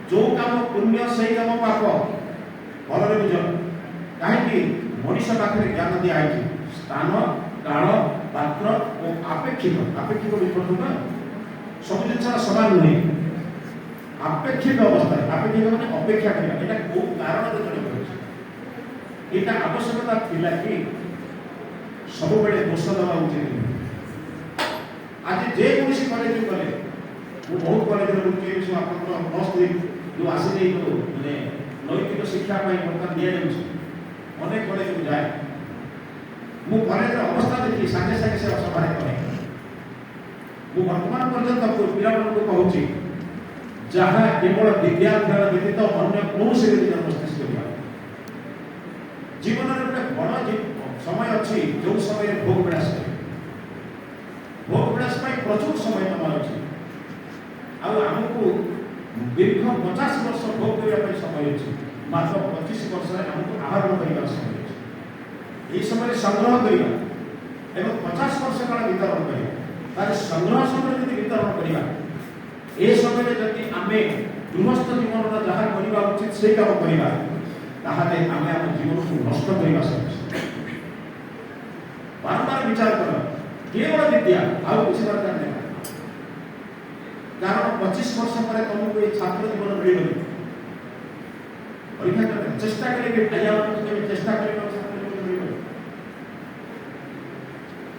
ଯୋଉ କାମ ପୁଣ୍ୟ ସେଇ କାମ ପାପ। ଭଲରେ ବୁଝ, କାହିଁକି ମଣିଷ ପାଖରେ ଜ୍ଞାନ ଦିଆହେଇଛି ସ୍ଥାନ, କାଳ, ପାତ୍ର ଓ ଆପେକ୍ଷିକ। ଆପେକ୍ଷିକ ବୁଝିପାରୁଛ ନା? ସବୁ ଜିନିଷର ସମାନ ନୁହେଁ। ଆପେକ୍ଷିକ ଅବସ୍ଥାରେ, ଆପେକ୍ଷିକ ମାନେ ଅପେକ୍ଷା କରିବା, ଏଇଟା କୋଉ କାରଣରେ ଜଣେ କରୁଛି, ଏଇଟା ଆବଶ୍ୟକତା ଥିଲା କି? ସବୁବେଳେ ଦୋଷ ଦେବା ଉଚିତ ନୁହେଁ। ଆଜି ଯେକୌଣସି କଲେଜକୁ ଗଲେ, ମୁଁ ବହୁତ କଲେଜରେ ରହୁଛି, ଏ ସବୁ ଆପଣଙ୍କର +3 ଯୋଉ ଆସିଛି, ଯୋଉ ମାନେ ନୈତିକ ଶିକ୍ଷା ପାଇଁ ବର୍ତ୍ତମାନ ଦିଆଯାଉଛି, ଅନେକ କଲେଜକୁ ଯାଏ ମୁଁ। କଲେଜର ଅବସ୍ଥା ଦେଖି ସାଙ୍ଗେ ସାଙ୍ଗେ ସେ ସଭାରେ କହେ, ମୁଁ ବର୍ତ୍ତମାନ ପର୍ଯ୍ୟନ୍ତ ପିଲାମାନଙ୍କୁ କହୁଛି, ଯାହା କେବଳ ବିଦ୍ୟାଧ୍ୟୟନ ବ୍ୟତୀତ ଅନ୍ୟ କୌଣସି ନିଜ ମସ୍ତିଷ୍କ ଦିଅ। ଜୀବନରେ ଗୋଟେ ବଡ଼ ସମୟ ଅଛି, ଯୋଉ ସମୟରେ ଭୋଗ ବିଳାସ କରିବ। ଭୋଗ ବିଳାସ ପାଇଁ ପ୍ରଚୁର ସମୟ ତମର ଅଛି। ଆଉ ଆମକୁ ଦୀର୍ଘ 50 ବର୍ଷ ଭୋଗ କରିବା ପାଇଁ ସମୟ ଅଛି, ମାତ୍ର 25 ବର୍ଷରେ ଆମକୁ ଆହରଣ କରିବାର ସମୟ ଅଛି। ଏହି ସମୟରେ ସଂଗ୍ରହ କରିବା ଏବଂ 50 ବର୍ଷ କାଳ ବିତରଣ କରିବା। ତାହେଲେ ସଂଗ୍ରହ ସମୟରେ ଯଦି ବିତରଣ କରିବା, ଏ ସମୟରେ ଯଦି ଆମେ ଗୃହସ୍ଥ ଜୀବନର ଯାହା କରିବା ଉଚିତ ସେଇ କାମ କରିବା, ତାହେଲେ ଆମେ ଆମ ଜୀବନକୁ ନଷ୍ଟ କରିବା ସହିତ। ବାରମ୍ବାର ବିଚାର କର, କେବଳ ବିଦ୍ୟା, ଆଉ କିଛି ଦରକାର ନାହିଁ। କାରଣ 25 ବର୍ଷ ପରେ ତମକୁ ଏଇ ଛାତ୍ର ଜୀବନ ମିଳିବନି। ପରୀକ୍ଷା କର, ଚେଷ୍ଟା କଲେ ବି, ଆଜ୍ଞା କେବେ ଚେଷ୍ଟା କରିବ, ଛାତ୍ର ଜୀବନ ମିଳିବନି।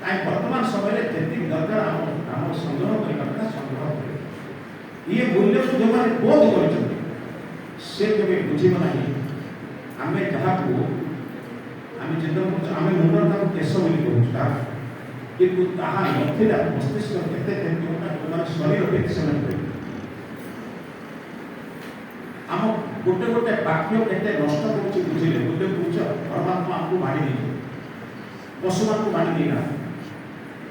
କାହିଁ ବର୍ତ୍ତମାନ ସମୟରେ ଯେତିକି ଦରକାର ଆମ ସଂଗ୍ରହ କରିବା କଥା ସଂଗ୍ରହ କରିବା। ଇଏ ମୂଲ୍ୟକୁ ଯେଉଁମାନେ ବୋଧ କରିଛନ୍ତି, ସେ କେବେ ବୁଝିବ ନାହିଁ। ଆମେ ଯାହାକୁ ଆମେ ଚିନ୍ତା କରୁଛୁ, ଆମେ ମୁଣ୍ଡରେ ତାକୁ କେଶ ବୋଲି କହୁଛୁ ତାହା, କିନ୍ତୁ ତାହା ନଥିଲା ମସ୍ତିଷ୍କ କେତେ କେମିତି ଯେଉଁମାନେ ଶରୀର କେତେ ସେମାନେ କହିବେ। ଆମ ଗୋଟେ ଗୋଟେ ବାକ୍ୟ କେତେ ନଷ୍ଟ କରୁଛି ବୁଝିଲେ। ଗୋଟେ ବୁଝ, ପରମାତ୍ମା ଆମକୁ ବାଣି ଦେଇଛନ୍ତି, ପଶୁମାନଙ୍କୁ ବାଣି ଦେଇନାହାନ୍ତି।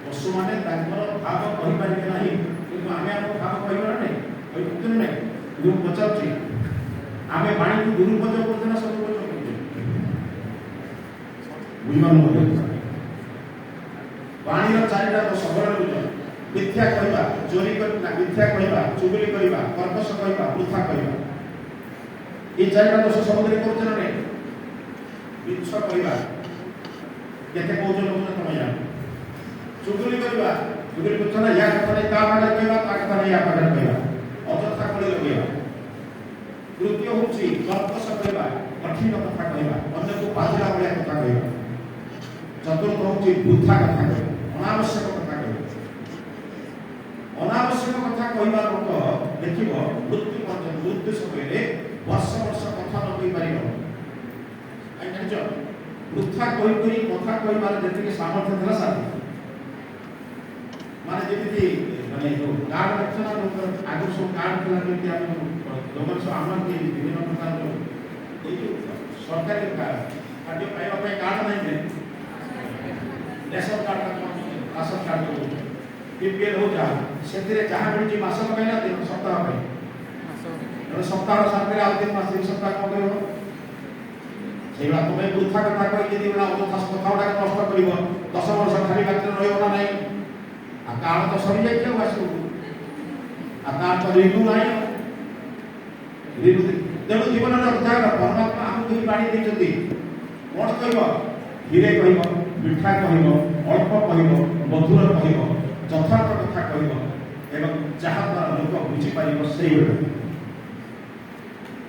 ପଶୁମାନେ ତାଙ୍କର ଭାବ କହିପାରିବେ ନାହିଁ, କିନ୍ତୁ ଆମେ ଆମ ଭାବ କହିବାର ନାହିଁ, କହିପାରୁଛୁ ନାହିଁ। ମୁଁ ପଚାରୁଛି, ଆମେ ବାଣୀକୁ ଦୁରୁପଯୋଗ କରୁଛେ ନା ସଦୁପଯୋଗ କରୁଛେ? ବୁଝିପାରୁନ? ବାଣୀର ଚାରିଟା ଦୋଷ ଭଲରେ ବୁଝ। ମିଥ୍ୟା କହିବା, ଚୋରି କରିବା, ମିଥ୍ୟା କହିବା, ଚୁଗୁଲି କରିବା, କର୍କଶ କହିବା, ବୃଥା କହିବା। ଏଇ ଚାରିଟା ଦୋଷ ସବୁଦିନ କରୁଛେ ନା ନାହିଁ? ମିଛ କହିବା କେତେ କହୁଛ ଲୋକ ତମେ ଜାଣ। ଚୁଗୁଲି କରିବା, ଚୁଗୁଲି କରୁଛ ନା? ୟା କଥା ନେଇ ତା ପାଖରେ କହିବା, ତା କଥା ନେଇ ୟା ପାଖରେ କହିବା, ଅଯଥା କଳି ଲଗେଇବା। ତୃତୀୟ ହଉଛି କର୍କଶ କହିବା, କଠିନ କଥା କହିବା, ଅନ୍ୟକୁ ବାଧିଲା ଭଳିଆ କଥା କହିବା। ଚତୁର୍ଥ ହଉଛି ବୃଥା କଥା କହିବା, ଅନାବଶ୍ୟକ କଥା କହିବା। ଅନାବଶ୍ୟକ କଥା କହିବା ଲୋକ ଦେଖିବ ମୃତ୍ୟୁ ପର୍ଯ୍ୟନ୍ତ, ମୃତ୍ୟୁ ସମୟରେ ବର୍ଷ ବର୍ଷ କଥା ନ କହିପାରିବ। କାହିଁ ଜାଣିଛ? ବୃଥା କହି କହି କଥା କହିବାର ଯେତିକି ସାମର୍ଥ୍ୟ ଥିଲା ସାର, ମାନେ ଯେମିତି ମାନେ ଯୋଉ କାର୍ଡ ଦେଖୁଛ ନା, ଯୋଉ ଆଗରୁ ସବୁ କାର୍ଡ ଥିଲା, ଯେମିତି ଆମେ ଯୋଉମାନେ ସବୁ ଆମର ବିଭିନ୍ନ ପ୍ରକାର ଯୋଉ ଏଇ ଯୋଉ ସରକାରୀ ଖାଦ୍ୟ ପାଇବା ପାଇଁ କାର୍ଡ ନାହିଁ, ରେସନ କାର୍ଡ, ରାସନ କାର୍ଡ ଯୋଉ ବିପିଏଲ ହଉ ଯାହା, ସେଥିରେ ଯାହା ମିଳୁଛି ମାସକ ପାଇଁ ନା ଦିନ ସପ୍ତାହ ପାଇଁ? ତେଣୁ ସପ୍ତାହ ସାରିଦେଲେ ଆଉ 3 ମାସ 3 ସପ୍ତାହ କଣ କରିବ? ସେଇଭଳିଆ ତୁମେ ବୃଥା କଥା କହିକି ଯଦି ଗୋଟେ ଅଯଥା କଥା ଗୁଡାକ ନଷ୍ଟ କରିବ, 10 ବର୍ଷ ଖାଲି ବାଟରେ ରହିବ ନା ନାହିଁ? ଆଉ କାଳ ତ ସରିଯାଇଛି, ଆଉ ଆସିବ। ଆଉ ତାର ତ ରିଭ୍ୟୁ ନାହିଁ, ରିଭ୍ୟୁ। ତେଣୁ ଜୀବନର କଥା ହେଲା, ପରମାତ୍ମା ଆମକୁ ହିଁ ବାଣୀ ଦେଇଛନ୍ତି। କଣ କହିବ? ଧୀରେ କହିବ, ମିଠା କହିବ, ଅଳ୍ପ କହିବ, ମଧୁର କହିବ, ଯଥାର୍ଥ କଥା କହିବ ଏବଂ ଯାହା ଦ୍ୱାରା ଲୋକ ବୁଝିପାରିବ ସେଇଭଳି।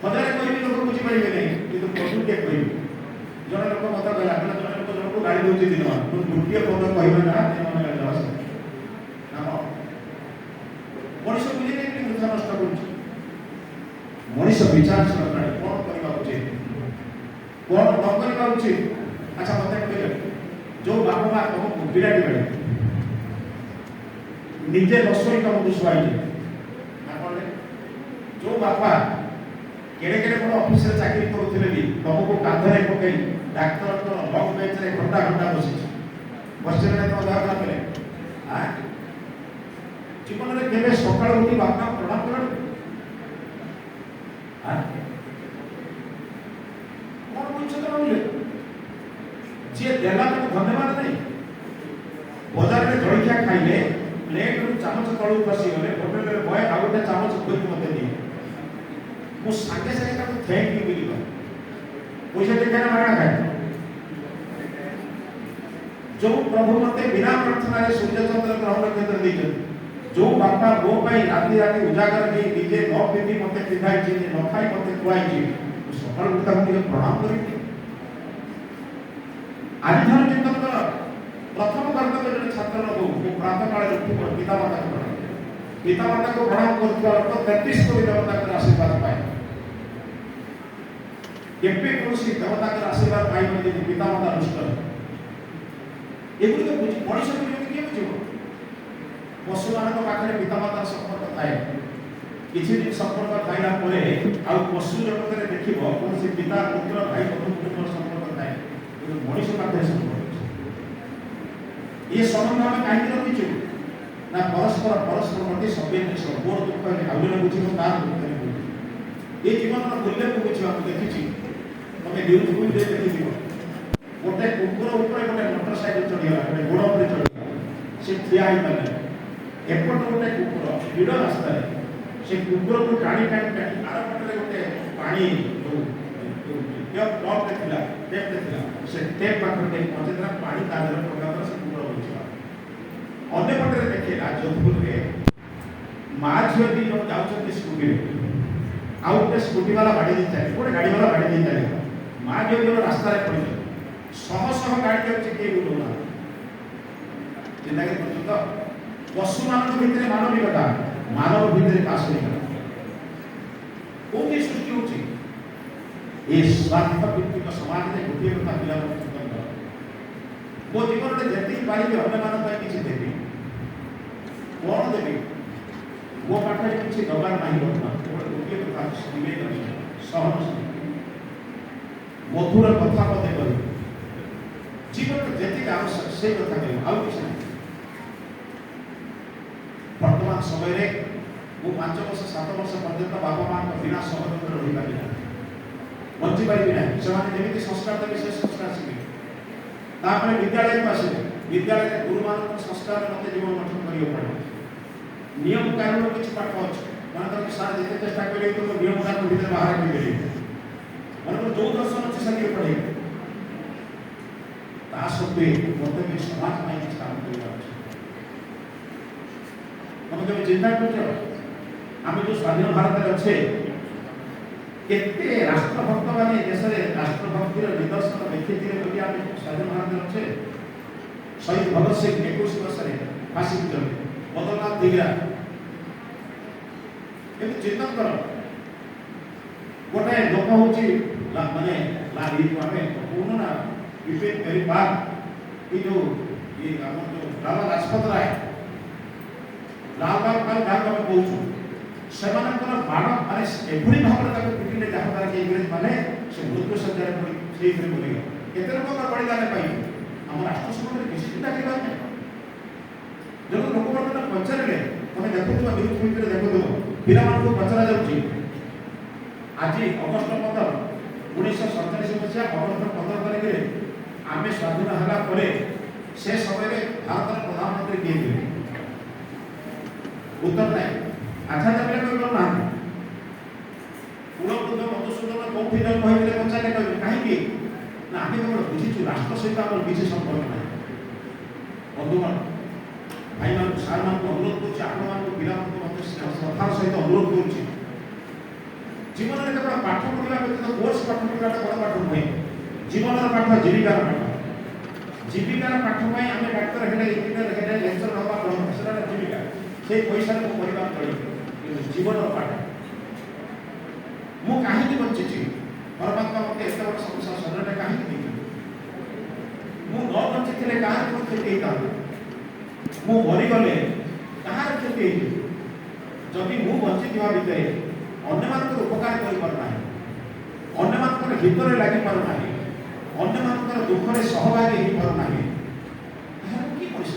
ହଜାରେ କହିବି, ଲୋକ ବୁଝିପାରିବେ ନାହିଁ, କିନ୍ତୁ ପଦୁଟିଏ କହିବି। ଜଣେ ଲୋକ ମତେ କହିଲା, କହିଲା, ଜଣେ ଲୋକ ଜଣକୁ ଗାଳି ଦଉଛି ଦିନ, ଗୋଟିଏ ପଦ କହିବେ ନା, ଦିନ ଗାଳି ଦେବା ନା କଣ? ମଣିଷ ବୁଝିଲେ ବୃଥା ନଷ୍ଟ କରୁଛି। ମଣିଷ ବିଚାରଶୀଳ ପ୍ରାଣୀ। କଣ କରିବା ଉଚିତ, କଣ ନ କରିବା ଉଚିତ। ଆଚ୍ଛା, ମତେ କହିଲେ, ଯୋଉ ବାପା ମା ତମକୁ ବିରାଡ଼ି ବାଡ଼ି ନିଜେ ରସୋଇ ତମକୁ ଶୁଆଇছে ନା କଣ? ଯୋଉ ବାପା କେଡ଼େ କେଡ଼େ ବଡ଼ ଅଫିସରେ ଚାକିରି କରୁଥିଲେ ବି ତମକୁ କାନ୍ଧରେ ପକେଇ ଡାକ୍ତରଙ୍କ ଲଙ୍ଗ ବେଞ୍ଚରେ ଘଣ୍ଟା ଘଣ୍ଟା ବସିଛି, ବସିছে ନା? ତମ ଦେହ ଖରାପ ହେଲେ ଜୀବନରେ କେବେ ସକାଳୁ ଉଠି ବାପା ପ୍ରଣାମ କଲଣି? କଣ ବୁଝୁଛ ତମେ ବୋଲେ? ଯିଏ ଦେଲା ତାକୁ ଧନ୍ୟବାଦ ନାହିଁ। ବଜାରରେ ଜଳଖିଆ ଖାଇଲେ ପ୍ଲେଟରୁ ଚାମଚ ତଳକୁ ଖସିଗଲେ ହୋଟେଲରେ ବୟ ଆଉ ଗୋଟେ ଚାମଚ ଖୋଇକି ମତେ ଦିଏ। ମୁଁ ସାଙ୍ଗେ ସାଙ୍ଗେ ତାକୁ thank you ବୋଲି କହେ। ପଇସା ଦେଖେ ନା, ମାଗଣା ଖାଏ। ଯୋଉ ପ୍ରଭୁ ମତେ ବିନା ପ୍ରାର୍ଥନାରେ ସୂର୍ଯ୍ୟଚନ୍ଦ୍ର ଗ୍ରହ ନକ୍ଷତ୍ର ଦେଇଛନ୍ତି, ଯୋଉ ବାପା ମୋ ପାଇଁ ରାତି ରାତି ଉଜାଗର ହେଇ ନିଜେ ନ ପିନ୍ଧି ମତେ ପିନ୍ଧାଇଛି, ନ ଖାଇ ମତେ ଖୁଆଇଛି, ମୁଁ ସକାଳୁ ଉଠି ତାକୁ ଟିକେ ପ୍ରଣାମ କରିବି। ଆଜିଠାରୁ ଚିନ୍ତନ କର। ପ୍ରଥମ କର୍ତ୍ତବ୍ୟ ଜଣେ ଛାତ୍ରର ହଉ, ମୁଁ ପ୍ରାତଃ କାଳରେ ଉଠି ମୋର ପିତାମାତାକୁ ପ୍ରଣାମ କରେ। ପିତାମାତାକୁ ପ୍ରଣାମ କରୁଥିବା ଲୋକ 33 କୋଟି ଦେବତାଙ୍କର ଆଶୀର୍ବାଦ ପାଏ। କେବେ କୌଣସି ଦେବତାଙ୍କର ଆଶୀର୍ବାଦ ପାଇବନି ଯଦି ପିତାମାତା ଦୁଷ୍ଟ। ଏଗୁଡ଼ିକ ବୁଝି ମଣିଷ ବୁଝିବନି, କିଏ ବୁଝିବ? ପଶୁମାନଙ୍କ ପାଖରେ ପିତାମାତାର ସମ୍ପର୍କ ଥାଏ। କିଛି ଦିନ ସମ୍ପର୍କ ଥାଇଲା ପରେ ଆଉ ପଶୁ ଜଗତରେ ଦେଖିବ କୌଣସି ପିତା, ପୁତ୍ର, ଭାଇ, ବନ୍ଧୁ, କୁଟୁମ୍ବର ସମ୍ପର୍କ ଥାଏ, କିନ୍ତୁ ମଣିଷ ପାଖରେ ସମ୍ପର୍କ ଅଛି। ଏ ସମ୍ବନ୍ଧ ଆମେ କାହିଁକି ରଖିଛୁ ନା ପରସ୍ପର ପରସ୍ପର ପ୍ରତି ସମ୍ବେଦନଶୀଳ। ମୋର ଦୁଃଖ ହେଲେ ଆଉ ଜଣେ ବୁଝିବ, ତାର ଦୁଃଖ ହେଲେ ବୁଝିବ। ଏ ଜୀବନର ମୂଲ୍ୟକୁ ବୁଝିବା। ମୁଁ ଦେଖିଛି, ତମେ ନ୍ୟୁଜ୍ ଫ୍ୟୁଜରେ ଦେଖିଥିବ, ଗୋଟେ କୁକୁର ଉପରେ ଗୋଟେ ମୋଟର ସାଇକେଲ ଚଢ଼ିଗଲା, ଗୋଟେ ଗୋଡ଼ ଉପରେ ଚଢ଼ିଗଲା, ସେ ଠିଆ ହେଇପାରିଲା। ଏପଟ ଗୋଟେ କୁକୁର ଭିଡ଼ ରାସ୍ତାରେ ସେ କୁକୁରକୁ ଟାଣି ଟାଣି ଟାଣି ଆର ପଟରେ ଗୋଟେ ପାଣି ଯୋଉ ଟପ୍ରେ ଥିଲା, ଟେପ୍ରେ ଥିଲା, ସେ ଟେପ୍ ପାଖରେ ନେଇ ପହଞ୍ଚେଇଦେଲା। ପାଣି ତା ଦେହରେ ପକାଇବା ଦ୍ୱାରା ସେ କୁକୁର ବଞ୍ଚିଲା। ଅନ୍ୟ ପଟରେ ଦେଖେଇଲା, ଯୋଧପୁରରେ ମା ଝିଅ ଦି ଜଣ ଯାଉଛନ୍ତି ସ୍କୁଟିରେ। ଆଉ ଗୋଟେ ସ୍କୁଟି ବାଲା ବାଡ଼ି ଦେଇ ଚାଲି, ଗୋଟେ ଗାଡ଼ି ବାଲା ବାଡ଼ି ଦେଇ ଚାଲିଗଲା। ମା ଝିଅ ଦି ଜଣ ରାସ୍ତାରେ ପଡ଼ିଛନ୍ତି। ଶହ ଶହ ଗାଡ଼ି ଯାଉଛି, କେହି ବୁଲଉନାହାନ୍ତି। ଚିନ୍ତା କରି କରୁଛନ୍ତି ତ? ପଶୁମାନଙ୍କ ଭିତରେ ମାନବିକତା, ମାନବ ଭିତରେ ପାଶବିକତା କୋଉଠି ସୃଷ୍ଟି ହଉଛି? ଏ ସ୍ୱାର୍ଥ ଭିତ୍ତିକ ସମାଜରେ ଗୋଟିଏ କଥା ପିଲାମାନେ ଚିନ୍ତନ କର, ମୋ ଜୀବନରେ ଯେତିକି ପାରିବି ଅନ୍ୟମାନଙ୍କ ପାଇଁ କିଛି ଦେବି। କଣ ଦେବି? ମୋ ପାଖରେ କିଛି ଦବାର ନାହିଁ ବର୍ତ୍ତମାନ। କେବଳ ଗୋଟିଏ କଥା, ନିବେଦନ, ସହନଶୀଳ, ମଧୁର କଥା ପଦେ କହିବି। ଜୀବନରେ ଯେତିକି ଆବଶ୍ୟକ ସେଇ କଥା କହିବି, ଆଉ କିଛି ନାହିଁ। ବର୍ତ୍ତମାନ ସମୟରେ ମୁଁ 5 ବର୍ଷ 7 ବର୍ଷ ପର୍ଯ୍ୟନ୍ତ ବାପା ମାଙ୍କ ବିନା ସହଯୋଗରେ ରହିପାରିବି ନାହିଁ, ବଞ୍ଚିପାରିବି ନାହିଁ। ସେମାନେ ଯେମିତି ସଂସ୍କାର ଦେବେ, ସେ ସଂସ୍କାର ଶିଖିବେ। ତାପରେ ବିଦ୍ୟାଳୟକୁ ଆସିବେ। ବିଦ୍ୟାଳୟରେ ଗୁରୁମାନଙ୍କ ସଂସ୍କାରରେ ମୋତେ ଜୀବନ ଗଠନ କରିବାକୁ ପଡ଼ିବ। ନିୟମ କାନୁନ କିଛି ପାଠ ଅଛି, ମନେକର ସାର୍ ଯେତେ ଚେଷ୍ଟା କରିବେ ତ ନିୟମ କାନୁନ ଭିତରେ ବାହାରେ କରିପାରିବେ। ମନେକର ଯୋଉ ଦର୍ଶନ ଅଛି ସେତିକି ପଢ଼େଇବେ। ତା ସତ୍ତ୍ୱେ ମୋତେ ବି ସମାଜ ପାଇଁ କିଛି କାମ କରିବାର ଅଛି। ତମେ କେବେ ଚିନ୍ତା କରୁଛ, ଆମେ ଯୋଉ ସ୍ୱାଧୀନ ଭାରତରେ ଅଛେ, କେତେ ରାଷ୍ଟ୍ରଭକ୍ତ ମାନେ ଦେଶରେ ରାଷ୍ଟ୍ରଭକ୍ତିର ନିଦର୍ଶନ ଦେଖେଇଥିଲେ ବୋଲି ଆମେ ସ୍ୱାଧୀନ ଭାରତରେ ଅଛେ? ଶହୀଦ ଭଗତ ସିଂ 21 ବର୍ଷରେ ଫାଶୀକୁ ଚଢ଼ିଲେ, ମଦନଲାଲ ଧିଙ୍ଗରା। କିନ୍ତୁ ଚିନ୍ତନ କର, ଗୋଟେ ଲୋକ ହଉଛି ମାନେ ଆମେ କହୁନୁ ନା ବିପିନ ମେରି ବାତ, ଏ ଯୋଉ ଇଏ ଆମର ଯୋଉ ଲାଲା ଲାଜପତ ରାୟ, ଲାଲ ବାଗ ପାର୍କ ଯାହାକୁ ଆମେ କହୁଛୁ, ସେମାନଙ୍କର ମାଡ଼ ମାନେ ଏଭଳି ଭାବରେ ତାକୁ ପିଟିଲେ ଯାହାଦ୍ୱାରା କି ଇଂରେଜ ମାନେ ସେ ମୃତ୍ୟୁ ଶଯ୍ୟାରେ ପଡ଼ି ସେଇଥିରେ ମରିଗଲେ। କେତେ ଲୋକଙ୍କର ବଳିଦାନ ପାଇଲେ। ଆମ ରାଷ୍ଟ୍ର ସମ୍ବନ୍ଧରେ କିଛି ଚିନ୍ତା କରିବାର ନାହିଁ। ତେଣୁ ଲୋକ ବର୍ତ୍ତମାନ ପଚାରିଲେ, ତମେ ଦେଖୁଥିବ, ନ୍ୟୁଜ୍ ଫ୍ୟୁଜରେ ଦେଖୁଥିବ, ପିଲାମାନଙ୍କୁ ପଚରା ଯାଉଛି, ଆଜି ଅଗଷ୍ଟ 15, 1947 ମସିହା ଅଗଷ୍ଟ 15 ତାରିଖରେ ଆମେ ସ୍ୱାଧୀନ ହେଲା ପରେ ସେ ସମୟରେ ଭାରତର ପ୍ରଧାନମନ୍ତ୍ରୀ କିଏ ଥିଲେ? ଉତ୍ତର ନାହିଁ। ଆଚ୍ଛା, ପିଲା କହିପାରୁନାହାନ୍ତି। କୁଳବୃଦ୍ଧ ମଧୁସୂଦନ କୋଉଠି ଜନ୍ମ ହେଇଥିଲେ ପଚାରିଲେ କହିବେ। କାହିଁକି ନା ଆମେ କେବଳ ବୁଝିଛୁ, ରାଷ୍ଟ୍ର ସହିତ ଆମର କିଛି ସମ୍ପର୍କ ନାହିଁ। ବନ୍ଧୁଗଣ, ଭାଇମାନଙ୍କୁ, ସାର୍ମାନଙ୍କୁ ଅନୁରୋଧ କରୁଛି, ଆପଣମାନଙ୍କୁ, ପିଲାମାନଙ୍କୁ ମଧ୍ୟ ଶ୍ରଦ୍ଧାର ସହିତ ଅନୁରୋଧ କରୁଛି। ଜୀବନରେ କେବଳ ପାଠ ପଢ଼ିବା ବ୍ୟତୀତ, କୋର୍ସ ପାଠ ପଢ଼ିବାଟା ବଡ଼ ପାଠ ନୁହେଁ। ଜୀବନର ପାଠ, ଜୀବିକାର ପାଠ। ଜୀବିକାର ପାଠ ପାଇଁ ଆମେ ଡାକ୍ତର ହେଲେ, ଇଞ୍ଜିନିୟର ହେଲେ, ଲେକ୍ଚର ହେବା ବଡ଼ କଥା। ସେଟା ଜୀବିକା, ସେଇ ପଇସାରେ ମୋ ପରିବାର ଚଳିବ। କିନ୍ତୁ ଜୀବନର ପାଠ, ମୁଁ କାହିଁକି ବଞ୍ଚିଛି? ପରମାତ୍ମା ମୋତେ ଏତେ ବଡ଼ ସଂସାର ଶରୀରଟା କାହିଁକି ଦେଇଛନ୍ତି? ମୁଁ ନ ବଞ୍ଚିଥିଲେ କାହାର କଣ କ୍ଷତି ହେଇଥାନ୍ତା? ମୁଁ ମରିଗଲେ କାହାର କ୍ଷତି ହେଇଯିବ? ଯଦି ମୁଁ ବଞ୍ଚିଥିବା ଭିତରେ ଅନ୍ୟମାନଙ୍କର ଉପକାର କରିପାରୁନାହିଁ, ଅନ୍ୟମାନଙ୍କର ହିତରେ ଲାଗିପାରୁନାହିଁ, ଅନ୍ୟମାନଙ୍କର ଦୁଃଖରେ ସହଭାଗୀ ହେଇପାରୁନାହିଁ, ତାହେଲେ କି ମଣିଷ?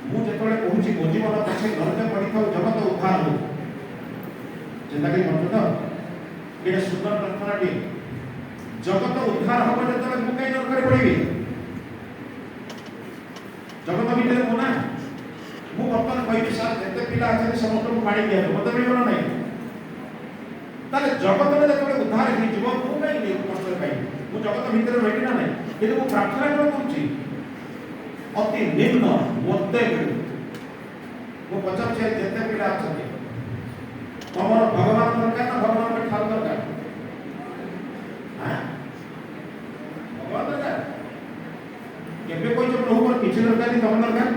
ମୁଁ ଯେତେବେଳେ କହୁଛି, ମୋ ଜୀବନ ପଛେ ନରକେ ପଡ଼ିଥାଉ, ଜଗତ ଉଦ୍ଧାର ହଉ, ଚିନ୍ତା କରି ପାରୁଛ ତ? ଏଇଟା ସୁନ୍ଦର ପ୍ରାର୍ଥନାଟିଏ। ଜଗତ ଉଦ୍ଧାର ହବ ଯେତେବେଳେ, ମୁଁ କାହିଁ ନରକରେ ପଡ଼ିବି? ଜଗତ ଭିତରେ ମୁଁ ନା। ମୁଁ ବର୍ତ୍ତମାନ କହିବି, ସାର୍, ଯେତେ ପିଲା ଅଛନ୍ତି ସମସ୍ତଙ୍କୁ ପାଣି ଦିଆଯିବ, ମତେ ମିଳିବ ନା ନାହିଁ? ତାହେଲେ ଜଗତରେ ଯେତେବେଳେ ଉଦ୍ଧାର ହେଇଯିବ, ମୁଁ କାହିଁ କଷ୍ଟରେ ପାଇବି? ମୁଁ ଜଗତ ଭିତରେ ରହିବି ନା ନାହିଁ? କିନ୍ତୁ ମୁଁ ପ୍ରାର୍ଥନା କଣ କରୁଛି? ଅତି ନିମ୍ନ ମୋତେ ମିଳୁ। ମୁଁ ପଚାରୁଛି, ଯେତେ ପିଲା ଅଛନ୍ତି, ତମର ଭଗବାନ ଦରକାର ନା ଭଗବାନଙ୍କ ଠାରୁ ଦରକାର? ଆଁ? ଭଗବାନ ଦରକାର? କେବେ କହିଛ, ପ୍ରଭୁ, ମୋର କିଛି ଦରକାର ନାହିଁ, ତମେ ଦରକାର?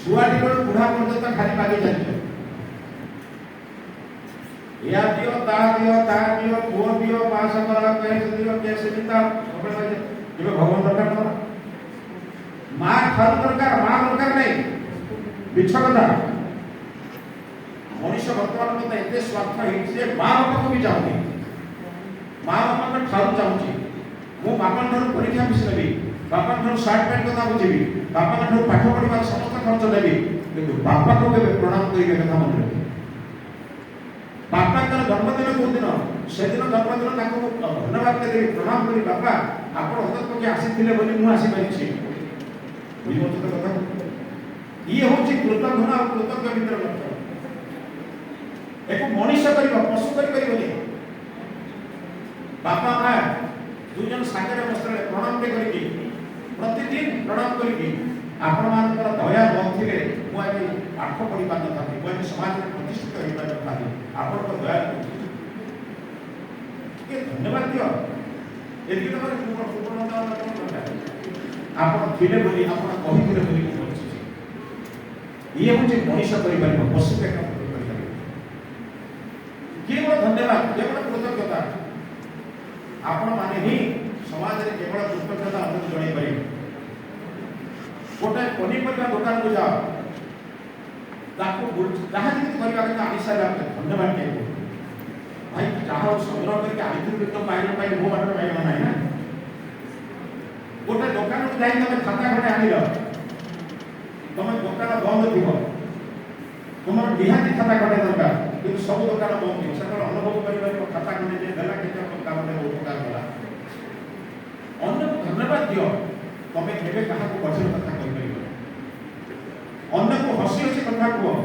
ଛୁଆଟି ବେଳୁ ବୁଢା ପର୍ଯ୍ୟନ୍ତ ଖାଲି ମାଗି ଚାଲିଛ। ଏହା ଦିଅ, ତା ଦିଅ, ତା ଦିଅ, ପୁଅ ଦିଅ, ପାସ କରା, କ୍ୟାସ ଦିଅ, କ୍ୟାସ ଜିତା, ସବୁବେଳେ ମାଗି। କେବେ ଭଗବାନ ଦରକାର ତମର? ମା ଠାରୁ ଦରକାର, ମା ଦରକାର ନାହିଁ। ମିଛ କଥା। ମଣିଷ ବର୍ତ୍ତମାନ ମଧ୍ୟ ଏତେ ସ୍ୱାର୍ଥ ହେଇଛି ଯେ ମା ବାପାକୁ ବି ଚାହୁଁନି, ମା ବାପାଙ୍କ ଠାରୁ ଚାହୁଁଛି। ମୁଁ ବାପାଙ୍କ ଠାରୁ ପରୀକ୍ଷା ଫିସ୍ ନେବି, ବାପାଙ୍କ ଠାରୁ ସାର୍ଟ ପ୍ୟାଣ୍ଟ କଥା ବୁଝିବି, ବାପାଙ୍କ ଠାରୁ ପାଠ ପଢିବାର ସମସ୍ତ ଖର୍ଚ୍ଚ ନେବି, କିନ୍ତୁ ବାପାକୁ କେବେ ପ୍ରଣାମ କରିବେ କଥା ମନେ ରଖିବି। ବାପାଙ୍କର ଜନ୍ମଦିନ କୋଉ ଦିନ, ସେଦିନ ଜନ୍ମଦିନ ତାଙ୍କୁ ମୁଁ ଧନ୍ୟବାଦ ଦେବି, ପ୍ରଣାମ କରି, ବାପା, ଆପଣ ହଠାତ୍ ପକ୍ଷେ ଆସିଥିଲେ ବୋଲି ମୁଁ ଆସିପାରିଛି। ବୁଝିପାରୁଛ ତ କଥା? ଇଏ ହଉଛି କୃତଘ୍ନ ଆଉ କୃତଜ୍ଞ ଭିତରେ ଲକ୍ଷଣ। ଏକୁ ମଣିଷ କରିବ, ପଶୁ କରିପାରିବନି। ବାପା ମା ଦୁଇ ଜଣ ସାଙ୍ଗରେ ବସିଲେ ପ୍ରଣାମଟେ କରିକି, ପ୍ରତିଦିନ ପ୍ରଣାମ କରିକି, ଆପଣମାନଙ୍କର ଦୟା ନଥିଲେ ମୁଁ ଆଜି ପାଠ ପଢି ପାରିନଥାନ୍ତି, ମୁଁ ଆଜି ସମାଜରେ ପ୍ରତିଷ୍ଠିତ ହେଇପାରିନଥାନ୍ତି। ଆପଣଙ୍କ ଦୟା, ଟିକେ ଧନ୍ୟବାଦ ଦିଅ। ଏତିକି ତମର କୃପଣତା କଣ ଦରକାର? ଆପଣ ଥିଲେ ବୋଲି, ଆପଣ କହିଥିଲେ ବୋଲି ମୁଁ ବଞ୍ଚିଛି। ଇଏ ହଉଛି ମଣିଷ କରିପାରିବ, ପଶୁ କରିପାରିବ? କେବଳ ଧନ୍ୟବାଦ, କେବଳ କୃତଜ୍ଞତା। ଆପଣମାନେ ହିଁ ସମାଜରେ କେବଳ କୃତଜ୍ଞତା ଆମକୁ ଜଣାଇ ପାରିବେ। ଗୋଟେ ପନିପରିବା ଦୋକାନକୁ ଯାଅ, ତାକୁ ଯାହା ଯେମିତି କରିବା କଥା ଆଣି ସାରିଲା ପରେ ଧନ୍ୟବାଦ ଟିକେ କୁହ। ଭାଇ, ଯାହା ହଉ ସଂଗ୍ରହ କରିକି ଆଣିଥିଲୁ ତ ବାଇଗଣ ପାଇଲି, ମୋ ବାଟରେ ବାଇଗଣ ନାହିଁ ନା। ଗୋଟେ ଦୋକାନକୁ ଯାଇ ତମେ ଖାତା ଖଣ୍ଡେ ଆଣିଲ, ତମେ ଦୋକାନ ବନ୍ଦ ଥିବ, ତୁମର ନିହାତି ଖାତା ଖଣ୍ଡେ ଦରକାର, କିନ୍ତୁ ସବୁ ଦୋକାନ ବନ୍ଦ ଥିବ। ସେତେବେଳେ ଅନୁଭବ କରିପାରିବ, ଖାତା ଖଣ୍ଡେ ଯେ ଦେଲା କେତେ କାମରେ ଉପକାର କଲା। ଅନ୍ୟକୁ ଧନ୍ୟବାଦ ଦିଅ। ତମେ କେବେ କାହାକୁ କଠିନ କଥା କହିପାରିବ? ଅନ୍ୟକୁ ହସି ହସି କଥା କୁହ,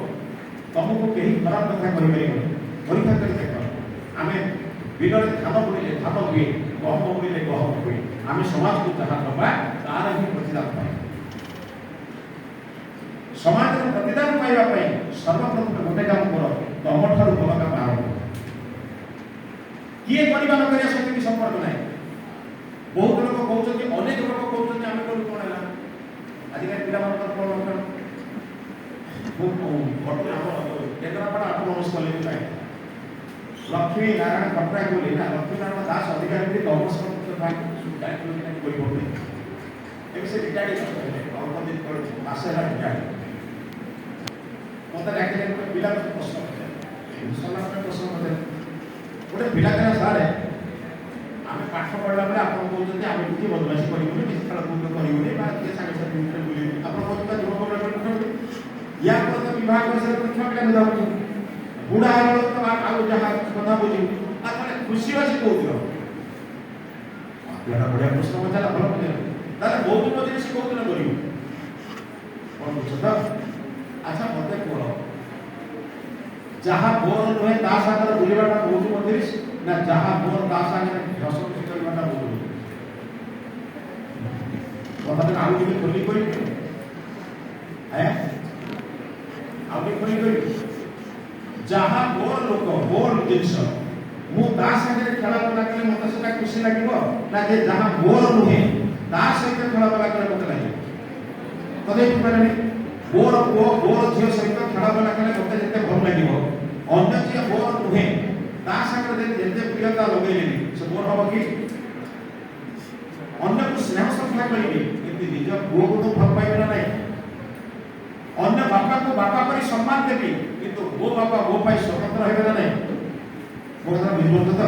ତମକୁ କେହି ଖରାପ କଥା କହିପାରିବନି। ପରୀକ୍ଷା କରି ଦେଖ। ଆମେ ବିଲରେ ଧାନ ବୁଣିଲେ ଧାନ ହୁଏ, ଗହମ ବୁଣିଲେ ଗହମ ହୁଏ। ଆମେ ସମାଜକୁ ଯାହା ଦେବା, ତାର ହିଁ ପ୍ରତିଦାନ ପାଇବା। ସମାଜର ପ୍ରତିଦାନ ପାଇବା ପାଇଁ ସର୍ବପ୍ରଥମେ ଗୋଟେ କାମ କର, ତମଠାରୁ ଭଲ କାମ ଆରମ୍ଭ କର। କିଏ କରିବା ନ କରିବା ସହିତ ବି ସମ୍ପର୍କ ନାହିଁ। ବହୁତ ଲୋକ କହୁଛନ୍ତି, ଅନେକ ଲୋକ କହୁଛନ୍ତି, ଆମେ କରୁ, କଣ ହେଲା? ଆଜିକାଲି ପିଲାମାନଙ୍କର କଣ ଦରକାର? ମୁଁ ଆମ କେନ୍ଦ୍ରାପଡ଼ା ଅଟୋନମସ୍ କଲେଜ ପାଇଁ ଲକ୍ଷ୍ମୀ ନାରାୟଣ ପଟ୍ଟନାୟକ ବୋଲି ନା, ଲକ୍ଷ୍ମୀ ନାରାୟଣ ଦାସ ଅଧିକାରୀ ବୋଲି କମର୍ସ କହିପଡ଼ୁନି। ଏବେ ସେ ରିଟାୟାର୍ଡ ହେଲେ, ଅଳ୍ପ ଦିନ ତଳେ, ମାସେ ହେଲା ରିଟାୟାର୍ଡ। ମତେ ଡାକିଲେ, ଗୋଟେ ପିଲା ମତେ ପ୍ରଶ୍ନ ପଚାରିଲେ। ସରିଲା ପରେ ପ୍ରଶ୍ନ ପଚାରିଲେ। ଗୋଟେ ପିଲା କହିଲା, ସାର୍, ଆମେ ପାଠ ପଢିଲା ବେଳେ ଆପଣ କହୁଛନ୍ତି, ଆମେ କିଛି ବଦମାସି କରିବୁନି, କିଛି ଖେଳକୁଦ କରିବୁନି ବା କିଏ ସାଙ୍ଗସାଥି ଭିତରେ ବୁଲିବୁନି। ଆପଣ କହୁଛନ୍ତି ଯୁବକ ବେଳେ, ୟା ପରେ ତ ବିବାହ କରିସାରିଲା ପରେ ଛୁଆ ପିଲା କଥା ବୁଝିବୁ, ବୁଢା ହେଲା ବେଳକୁ ତ ଆଉ ଯାହା କଥା ବୁଝିବୁ, ଆଉ ତାହେଲେ ଖୁସି ବାସି କୋଉଦିନ? ପିଲାଟା ବଢିଆ ପ୍ରଶ୍ନ ପଚାରିଲା, ଭଲ ପଚାରିଲା। ତାହେଲେ ବହୁତ ମଜଲିସ କୋଉଦିନ କରିବୁ? କଣ ବୁଝଛ ତ? ଆଚ୍ଛା ମତେ କୁହ, ଯାହା ମୋର ନୁହେଁ ତା ସାଙ୍ଗରେ ବୁଲିବାଟା ମୌଜ ମଜଲିସ, ନା ଯାହା ମୋର ତା ସାଙ୍ଗରେ ହସ ଖୁସି କରିବାଟା ମୌଜ ମଜଲିସ? କଥାଟା ଆଉ ଟିକେ ଖୋଲି କହିବି, ଆଉ ଟିକେ ଖୋଲି କହିବି। ଯାହା ମୋର ଲୋକ, ମୋର ଜିନିଷ, ମୁଁ ତା ସାଙ୍ଗରେ ଖେଳା ବୁଲା କଲେ ମତେ ସେଟା ଖୁସି ଲାଗିବ, ନା ଯେ ଯାହା ମୋର ନୁହେଁ ତା ସହିତ ଖେଳା ବୁଲା କଲେ ମତେ ଲାଗିବ? ତଥାପି ବୁଝିପାରିଲେନି? ମୋର ପୁଅ, ମୋର ଝିଅ ସହିତ ଖେଳା ବୁଲା କଲେ ମତେ ଯେତେ ଭଲ ଲାଗିବ, ଅନ୍ୟ ଯିଏ ମୋର ନୁହେଁ ତା ସାଙ୍ଗରେ ଯଦି ଯେତେ ପ୍ରିୟତା ଲଗେଇଲେନି, ସେ ମୋର ହବ କି? ଅନ୍ୟକୁ ସ୍ନେହ ଶ୍ରଦ୍ଧା କରିବି, କିନ୍ତୁ ନିଜ ପୁଅକୁ ତ ଭଲ ପାଇବି ନା ନାହିଁ? ଅନ୍ୟ ବାପାକୁ ବାପା ପରି ସମ୍ମାନ ଦେବି, କିନ୍ତୁ ମୋ ବାପା ମୋ ପାଇଁ ସ୍ୱତନ୍ତ୍ର ହେବେ ନା ନାହିଁ? ମୋ କଥା ବୁଝିପାରୁଛ ତ?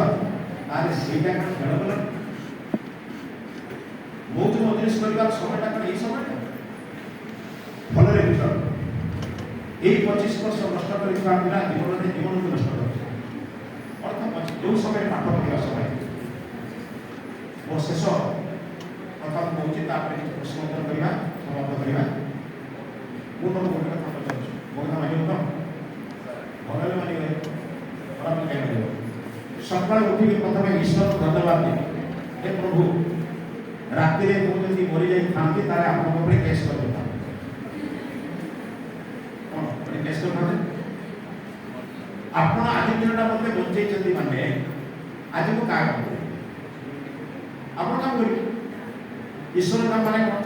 ତାହେଲେ ସେଇଟା କଣ ଖେଳ କଲା? ମୌଜ ମଜଲିସ କରିବାର ସମୟଟା କଣ ଏଇ ସମୟଟା? ଭଲରେ ବୁଝ, ଏଇ 25 ବର୍ଷ ନଷ୍ଟ କରିଥିବା ପିଲା ଜୀବନରେ ଜୀବନକୁ ନଷ୍ଟ କରିଛି। ଅର୍ଥ ଯୋଉ ସମୟରେ ପାଠ ପଢ଼ିବା ସମୟ, ମୋ ଶେଷ କଥା ମୁଁ କହୁଛି, ତାପରେ କିଛି ପ୍ରଶ୍ନ ଉତ୍ତର କରିବା, ସମାପ୍ତ କରିବା। ମୁଁ ତମକୁ ଗୋଟେ କଥା ପଚାରୁଛି, ମୋ କଥା ମାନିବ ତ? ଭଲରେ ମାନିବେ, ଖରାପ କାହିଁ ମାନିବ? ସକାଳୁ ଉଠିକି ପ୍ରଥମେ ଈଶ୍ୱରକୁ ଧନ୍ୟବାଦ ଦିଏ, ହେ ପ୍ରଭୁ, ରାତିରେ ମୁଁ ଯଦି ମରିଯାଇଥାନ୍ତି ତାହେଲେ ଆପଣଙ୍କ ଉପରେ କେସ୍ କରିଦେଇଥାନ୍ତି। କଣ ଗୋଟେ କେସ୍ କରିଥାନ୍ତେ? ଆପଣ ଆଜି ଦିନଟା ମତେ ବଞ୍ଚେଇଛନ୍ତି, ମାନେ ଆଜି ମୁଁ କାହା କାମ କରିବି? ଆପଣ କାମ କରିବେ। ଈଶ୍ୱର କାମ ମାନେ କଣ?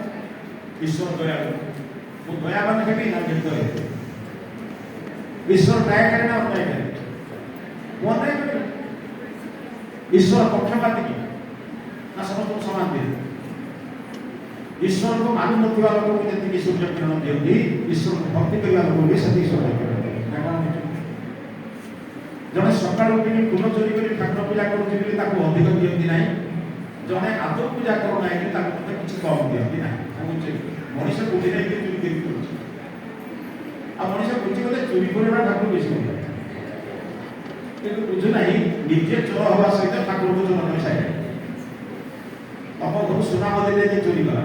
ଈଶ୍ୱର ଦୟାଳୁ, ମୁଁ ଦୟାବାନ ହେବି ନା ନିର୍ଦ୍ଦୟ ହେବି? ଈଶ୍ୱର ନ୍ୟାୟକାରୀ ନା ଅନ୍ୟାୟକାରୀ? ମୁଁ ଅନ୍ୟାୟ କରିବି? ଈଶ୍ୱର ପକ୍ଷପାତୀ କି ନା ସମସ୍ତଙ୍କୁ ସମାନ ଦିଅନ୍ତି? ଈଶ୍ୱରଙ୍କୁ ମାନୁନଥିବା ଲୋକଙ୍କୁ ଯେତିକି ସୂର୍ଯ୍ୟ କିରଣ ଦିଅନ୍ତି, ଈଶ୍ୱରଙ୍କୁ ଭକ୍ତି କରିବା ଲୋକଙ୍କୁ ବି ସେତିକି ସୂର୍ଯ୍ୟ କିରଣ ଦିଅନ୍ତି ନା କଣ ବୁଝୁଛନ୍ତି? ଜଣେ ସକାଳୁ ଉଠିକି ଫୁଲ ଚୋରି କରି ଠାକୁର ପୂଜା କରୁଛି ବୋଲି ତାକୁ ଅଧିକ ଦିଅନ୍ତି ନାହିଁ, ଜଣେ ଆଦୌ ପୂଜା କରୁନାହିଁ ବୋଲି ତାକୁ ମଧ୍ୟ କିଛି କମ୍ ଦିଅନ୍ତି ନାହିଁ। ମୁଁ ବୁଝୁଛି, ମଣିଷ ବୁଦ୍ଧି ନେଇକି ଚୋରି କରି କରୁଛି, ଆଉ ମଣିଷ ବୁଝି ଗଲେ ଚୋରି କରିବା ଠାକୁର ବେଶୀ ଭଲ, କିନ୍ତୁ ବୁଝୁନାହିଁ ନିଜେ ଚୋର ହବା ସହିତ ଠାକୁରଙ୍କୁ ଚୋର କରି ସାରିଲାଣି। ତମ ଘରୁ ସୁନା ମନ୍ଦିରରେ ଯିଏ ଚୋରି କଲା,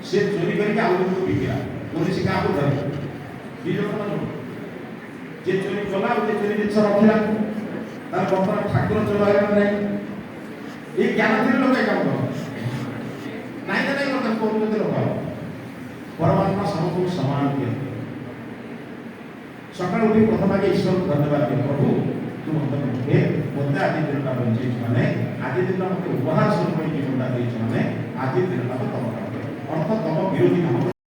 ସେ ଚୋରି କରିକି ଆଉ ଜଣକୁ ବିକିଲା, ପୋଲିସ କାହାକୁ ଧରିବ? ଦି ଜଣ ନା ଜଣ? ଯିଏ ଚୋରି କଲା ଆଉ ଯିଏ ଚୋରି ଜିନିଷ ରଖିଲା। ତାହେଲେ ବର୍ତ୍ତମାନ ଠାକୁର ଚୋର ହେବେ ନା ନାହିଁ? ଏଇ ଜ୍ଞାନ ଥିଲେ ଲୋକ ଏ କାମ କରନ୍ତି ନାଇଁ ନା ନାଇଁ? ବର୍ତ୍ତମାନ କହୁଛନ୍ତି ଲୋକ, ପରମାତ୍ମା ସମସ୍ତଙ୍କୁ ସମାନ ଦିଅନ୍ତି। ସକାଳୁ ଉଠି ପ୍ରଥମ ଆଗେ ଈଶ୍ୱରକୁ ଧନ୍ୟବାଦ ଦିଅ, ପ୍ରଭୁ, ତୁ ମତେ ମୋତେ ଆଜି ଦିନଟା ବଞ୍ଚେଇଛୁ, ମାନେ ଆଜି ଦିନଟା ମୋତେ ଉପହାର ସ୍ୱରୂପ ଏଇ ଜୀବନଟା ଦେଇଛୁ, ମାନେ ଆଜି ଦିନଟା ମୁଁ ତମ କାମ କରିବି, ଅର୍ଥ ତମ ବିରୋଧୀ କାମ